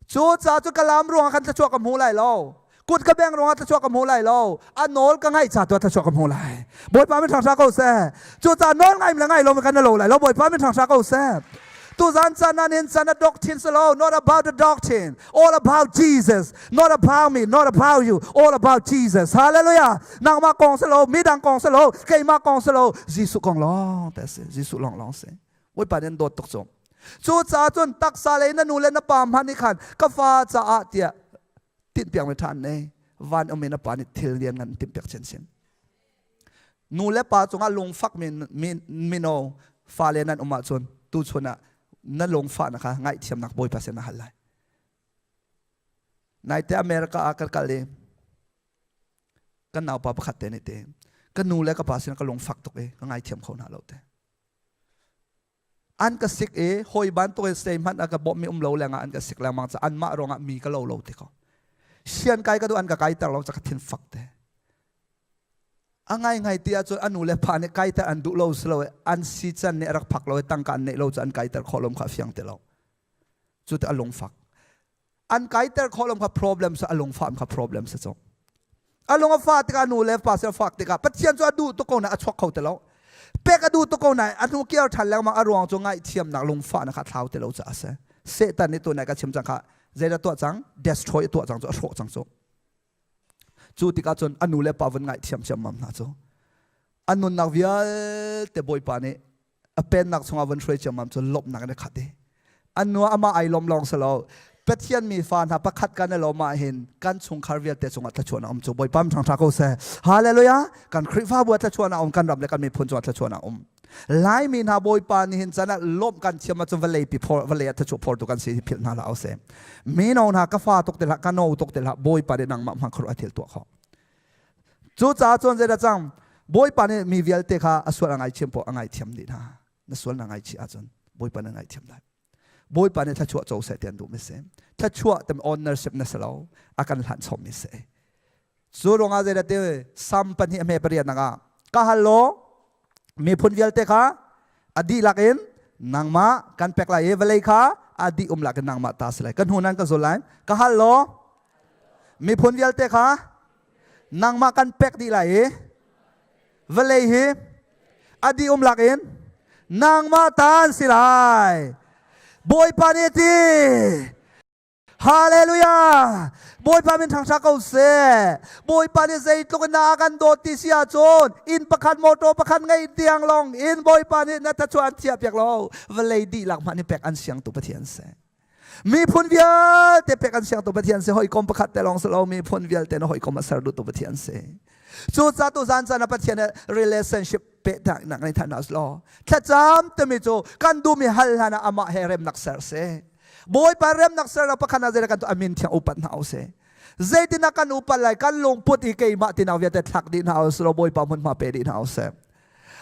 Cu ca cu ka lam ruangah khan thluachuah ka hmu lai lo. Kut ka beng ruangah thluachuah ka hmu lai lo. A nawl ka ngaih ca tu thluachuah ka hmu lai. Bawipa min hrang ko seh. Cu ca nawl ngai le ngai lo kan lo lai lo. Bawipa min hrang ko seh. Tu zan chan nan in chan a doctrine silo not about the doctrine all about Jesus not about me not about you all about Jesus hallelujah nangmah kong silo midang kong silo keimah kong silo Jesuh kong lawng te si Jesuh lawng lawng si Bawipa nih an dawt tuk cu. Cucaah cun taksa lei na nu le na pa hmanh nih khan ka fa caah tiah tinhpiak mi ṭhan ne van um in na pa nih thil lian ngan timhpiak chinchin. Nu le pa cungah lungfak mi mino fale nan um ahcun tuchun ah na lungfahnak kha ngaihthiamnak Bawipa sin na hal lai. Naite America ah kan kal i kan naupa pakhat te nih te ka nu le ka pa sin ka lungfak tuk i ka ngaithiam kho hna lo te. An ka sik i hawi bantuk in sei hmanh a ka bawmhmi um lo lengah an ka sik lengmang ca anmah ruangah mi ka lo lo ti ko. Sian kai ka duh an ka kaiter lo ca ka thin fak te. A ngai ngai ti ahcun a nu le pa nih kaiter an duh lo si lo an si can nih a rak phak lo i tangka an neih lo cu an kaiter khawh lo kha a fiang ti lo. Cu ti a lungfak. An kaiter khawh lo kha problem sa a lungfah kha problem sa cu. A lung a fah tikah nu le pa sel fak tikah Pathian cu a duh tuk ko na a chuak kho ti lo. Pek a duh tuk ko na a hnu kiar ṭhan lengmang a ruang cu ngaihthiamnak lungfahnak kha thlau ti lo caah a si. Satan nih tunai ka chim cang kha zeidah tuah cang? Destroy a tuah cang cu a hrawh cang cu. Cu tikah cun a nu le pa vun ngaihthiam ciammam hna cu. A nunnak vialte Bawipa nih a pennak chungah von hruai ciammam cu lawmhnak in a khat i an nu amah ai lawm lawng si lo Pathian mi fa hna pakhat kan i lawm ah hin kan chungkhar vialte cungah thluachuahnak um cu Bawipa ṭhangṭha ko seh hallelujah kan Khrihfabu ah thluachuahnak um kan ram le kan miphun cungah thluachuahnak um Laimi hna Bawipa nih hin can ah lawmh kan thiam ahcun vawlei pi phor vawlei ah thluachuah phortu kan si hi philh hna hlah usih mino hna ka fa tuk ti hlah ka no tuk ti hlah Bawipa nih nangmah hmang khuaruah thil tuah khawh Cucaah cun zeidah cang? Bawipa nih mi vialte kha a sual a ngaithiam poah a ngaithiam dih hna. Na sual na ngaichih ahcun Bawipa na ngaihthiam lai. Bawipa nih thluachuah co seh ti an duhmi si. Thluachuah tem ownership na si lo, a kan hlan chommi si. Cu ruangah zeidah ti Sam pahnih a hme pariat nak ah ka hal law miphun vialte kha a dihlak in nangmah kan pek lai i vawlei kha a dih um lak in nangmah ta si lai. Ka hnu nan ka zul lai. Ka hal law miphun vialte kha nangmah kan pek dih lai i vawlei hi a dih um lak in nangmah ta an si lai bawipa nih a ti Hallelujah! Bawipa min thangṭha ko seh. Bawipa nih zeitluk in na a kan dawt ti si ahcun inn pakhat motor pakhat ngeih tiang lawng in Bawipa nih na thachuah an thiah piak lo. Vawlei dihlak hmanh hi pek an siang tu Pathian si. Miphun vialte pek an siang tu Pathian si hawikom pakhat te lawng si lo miphun vialte na hawikom a ser duh tu Pathian si. Cu ca tu zan caan ah Pathian he relationship pehtlainak nei than hna law thlacam timi cu kan duhmi hal hlan ah amah he remnak ser si. Bawipa remnak ser lo pakhat ah zeidah kan tu amin thiang upat hna usih. Zeitin ah kan upat lai kan lungput i keimah tinak vialte thlak dih hna usih law Bawipa hmunhma pe dih hna usih.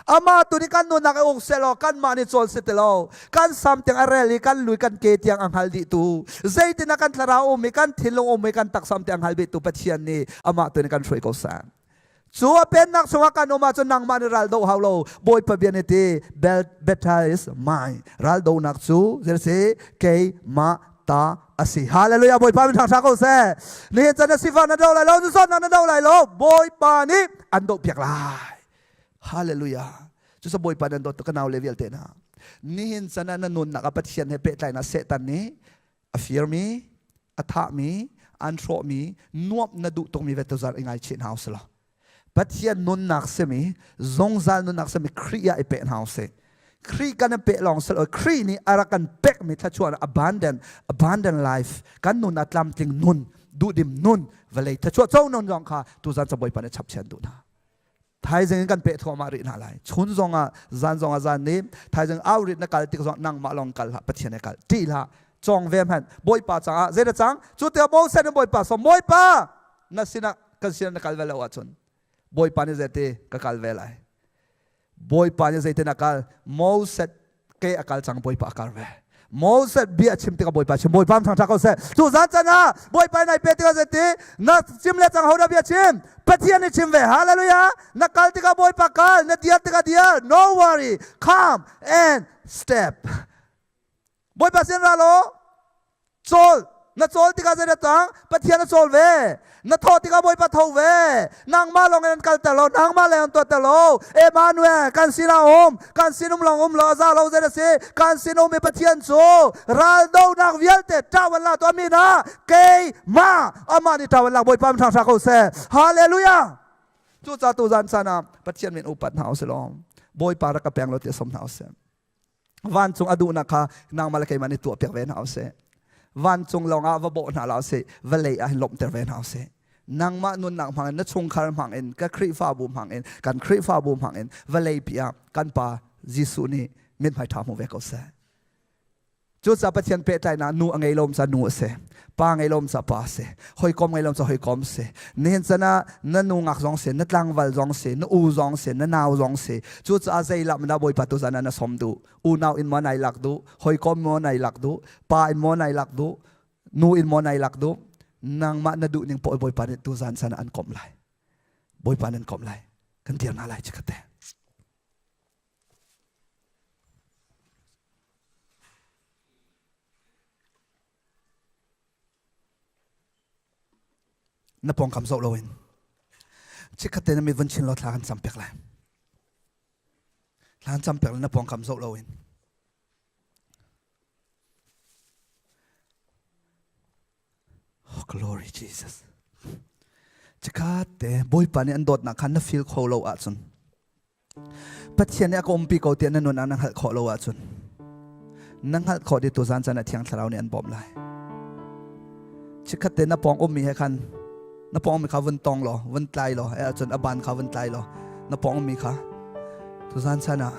Amah tu nih kan nunnak i uk sehlaw kanmah nih cawl si ti lo. Kan sam tiang a rel i kan lui kan ke tiang a hngal dih tu. Zeitin ah kan thlarau um i kan thinlung um i kan taksam tiang hngal dih tu Pathian nih amah tu nih kan hruai ko seh. Cu a pennak chungah kan um ahcun nangmah nih ral doh hau lo. Bawipa bia nih ti battle is mine. Ral dohnak cu zei keimah ta a si. Hallelujah. Bawipa min thangṭha ko seh. Nihin can na sifah na do lai lo, zawtnak na do lai lo. Bawipa nih an doh piak lai. Hallelujah. Cusa Bawipa nan dawt ka nau le vialte hna. Nihin can ah na nunnak ah Pathian he pehtlainak Satan nih a firmi, a thahmi, an hrawhmi, nuamh na duh tukmi ve tuzar i ngaichih hna usih law. Pathian nunnak simi, zungzal nunnak simi Khrih ah i peh hna usih. Khrih kan i peh lawng silo Khrih nih a rak kan pekmi thluachuah abundant abundant life kan nun ah tlamtling nun duhdim nun vawlei thluachuah co nun zong kha tuzan ca Bawipa nih chapchian duh hna. Thaizing in kan peh thluahmah rih hna lai. Chun zongah, zan zongah zan nih thaizing au rit na kal tik zong nangmah lawng kal hlah, Pathian he kal. Ṭih hlah, cawng ve hmanh. Bawipa caah zeidah cang? Cu tiah Moses nih Bawipa sawm, Bawipa, na sinah kan sinah na kal ve lo ahcun Bawipa nih zeiti ka kal ve lai. Bawipa nih zeitin a kal? Moses ke a kal cang Bawipa a kal ve. Moses bia a chim tikah Bawipa chim Bawipa thangṭhat ko seh. Cu zan can ah Bawipa nai pe tikah zeiti na chim le cang ho dah bia chim? Pathian nih chim ve. Hallelujah. Na kal tikah Bawipa kal, na dir tikah dir. No worry. Come and step. Bawipa sin ra law cawl na cawl tikah zei na tang Pathian a cawl ve na thawh tikah Bawipa tho ve nangmah lawng in an kalter lo nangmah leng an tuahter lo Emmanuel kan sinah um kan sin um lawng um lo a za lo zei na si kan sin um i Pathian cu ral donak vialte ṭawan la tu amin ah keimah amah nih ṭawan lak Bawipa min hrang ko seh Hallelujah cucaah tu zan caan ah Pathian min upat hna usih law Bawipa rak ka peng lo ti som hna usih Vancung a duhnak kha nangmah le keimah nih tuahpiak ve hna usih. Vancung lawngah va bawh hna la usih, vawlei ah hin lawmhter ve hna usih. Nangmah nunnak hmangin, na chungkhar hmangin, ka Khrihfabu hmangin, kan Khrihfabu hmangin vawlei pi ah kan Pa Jesuh nih mithmai ṭha hmu ve ko seh. Cucaah Pathian pehtlainak nu a ngei lo ca nu a si. Pa ngei lo ca pa a si. Hawikom ngei lo ca hawikom si. Nihin chan ah na nu ngak zong si, na tlangval zong si, na u zong si, na nau zong si. Cucaah zei lam dah Bawipa tu zan ah na som duh? Unau in maw nai lak duh? Hawikom maw nai lak duh? Pa in maw nai lak duh? Nu in maw nai lak duh? Nangmah na duh ning paoh Bawipa nih tu zan san ah an komh lai. Bawipa nan komh lai. Kan dir hna lai chikkhat te. Na pawngkam zoh loin chikkhat te na mit vun chin law thla kan cam piak lai. Thla kan cam piak lai na pawngkam zoh loin. Oh, glory Jesus. Chikkhat te Bawipa nih an dawtnak kha na feel kho lo ahcun Pathian nih a ka umpi ko tiah na nun ah na hngalh khawh lo ahcun na hngalh khawh dih tu zan caan ah Thiang Thlarau nih an bawmh lai. Chikkhat te na pawng ummi he khan na pawng ummi kha vun tong law vun tlai law eh ahcun a ban kha vun tlai law na pawng ummi kha tu zan caan ah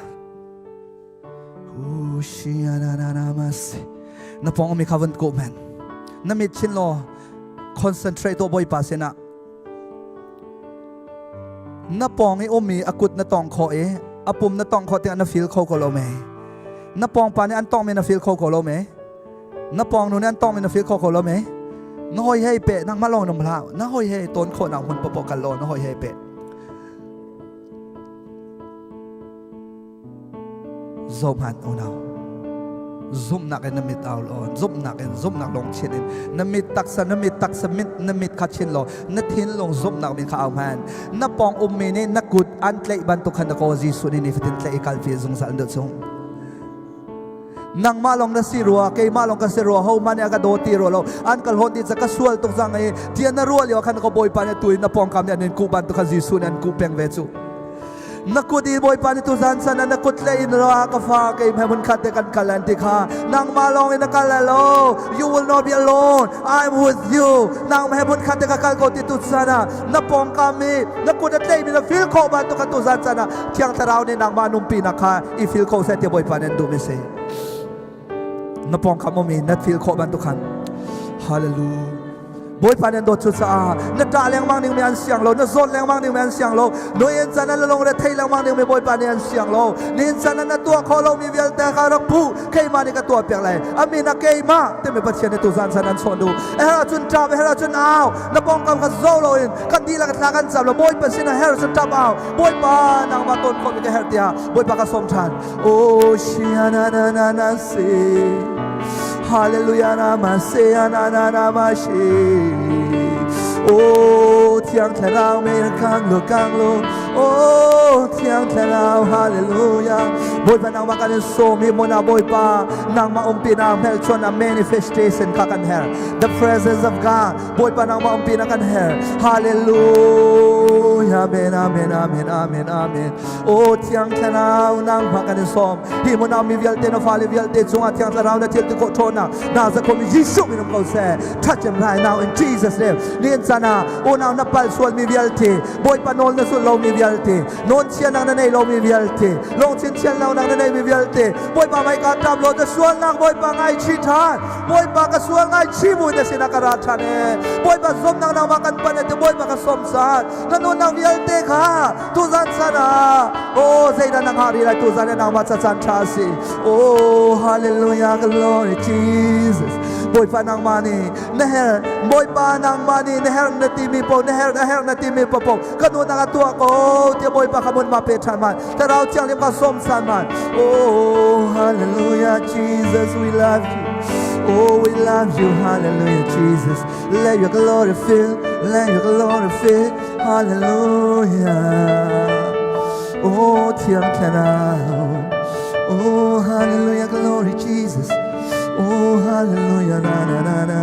na pawng ummi kha vun kuh men na mit chin law concentrate to Bawipa sinah Na pawng i ummi a kut na tong khawh i a pum na tong khawh tiah na feel kho ko lo me. Na pawng pa nih an tongmi na feel kho ko lo me. Na pawng nu nih an tongmi na feel kho ko lo me. Na hoi hei pe nangmah lawng num hlah. Na hoi hei tawn khawh nak hmun papoh kal law na hoi hei pe. Zohhmanh unau. Zumhnak in na mit au law, zumhnak in zumhnak lawng chin in na mit taksa na mit taksa mit na mit kha chin law na thinlung zumhnak min kha au hman. Na pawng ummi nih na kut an tlaih bantuk khan na kaw Jesuh nih nifatin tlaih i kalpi zungzal duh chung. Nangmah lawng na si rua, keimah lawng ka si rua, ho hmanh nih a ka daw ti rua lo. An ka hlawt dih ca ka sual tuk cang i tiah na ruah lio khan ka Bawipa nih tu in na pawngkam nih an in kuh bantuk khan Jesuh nih an kuh peng ve cu. Na kut i Bawipa nih tuzan san ah na kut le in ra ka fa kei he hmun khat te kan kal an ti kha nangmah lawng in na kal lo you will not be alone I'm with you nangmah he hmun khat te ka kal ko ti tu san ah na pawngkam i na kut a tleimi na feel khawh bantuk kan tuzan chan ah Thiang Thlarau nih nangmah numpi nak kha i feel kho seh ti Bawipa nih an duh mi si na pawngkam um i na feel khawh bantuk khan hallelujah. Bawipa nih an dawt cucaah na ṭah lengmang ding mi an siang lo, na zawt lengmang ding mi an siang lo, nuin can na lung re thei lengmang ding mi Bawipa nih an siang lo. Nihin can na tuah khawh lomi vialte kha rak phu, keimah nih ka tuah piak lai. Amin a keimah timi Pathian nih tuzan chan an chawn duh. A herh ahcun ṭap, a herh ahcun au, na pawngkam kha zo loin kan dihlak thla kan cam lo. Bawipa sin a herh cun ṭap au. Bawipa nangmah tawn khawh mi ka herh tiah Bawipa ka sawm ṭhan. Oh, na na na na si. Hallelujah na ma se na na na ma shi. Oh, Thiang Thlarau me kang lo kang lo. Oh, Thiang Thlarau hallelujah. Bawipa nangmah kan in sawm hi mona Bawipa nangmah umpi na hmelchuan na manifestation kha kan her. The presence of God Bawipa nangmah umpi na kan her. Hallelujah. Amen amen amen amen amen. O Thiang Thlarau nangmah kan in sawm hi hmun ah mi vialte na fale vialte cungah Thiang Thlarau na thil ti khawh ṭhawnnak na zakhomi Jesuh min um ko seh. Touch him right now in Jesus name. Nihin caan ah unau na pal sualmi vialte Bawipa nawl na zulh lomi vialte nawn chianak na nei lomi vialte lungthin thian lonak na neimi vialte Bawipa hmaika ṭap law na sualnak Bawipa ngaichih ṭhan. Bawipa ka sual ngaichih bu na sinah ka ra ṭhan e. Bawipa zumnak nangmah kan pan e ti Bawipa ka sawm caan na nunnak vialte kha tuzan chan ah oh zeidah na ngah rih lai tuzan ah nangmah ca caan ṭha a si. Oh hallelujah, glory Jesus. Bawipa nangmah nih na her, Bawipa nangmah nih na her na timi po na her na her na timi po po ka nunak a tuah ko tiah Bawipa kha mun ma pe ṭhan man Thlarau Thianghlim kha sawm san man. Oh hallelujah, Jesus, we love you. Oh, we love you, hallelujah, Jesus. Let your glory fill, let your glory fill. Hallelujah. Oh, Thiang Thlarau. Oh, hallelujah, glory Jesus. Oh, hallelujah, na na na na.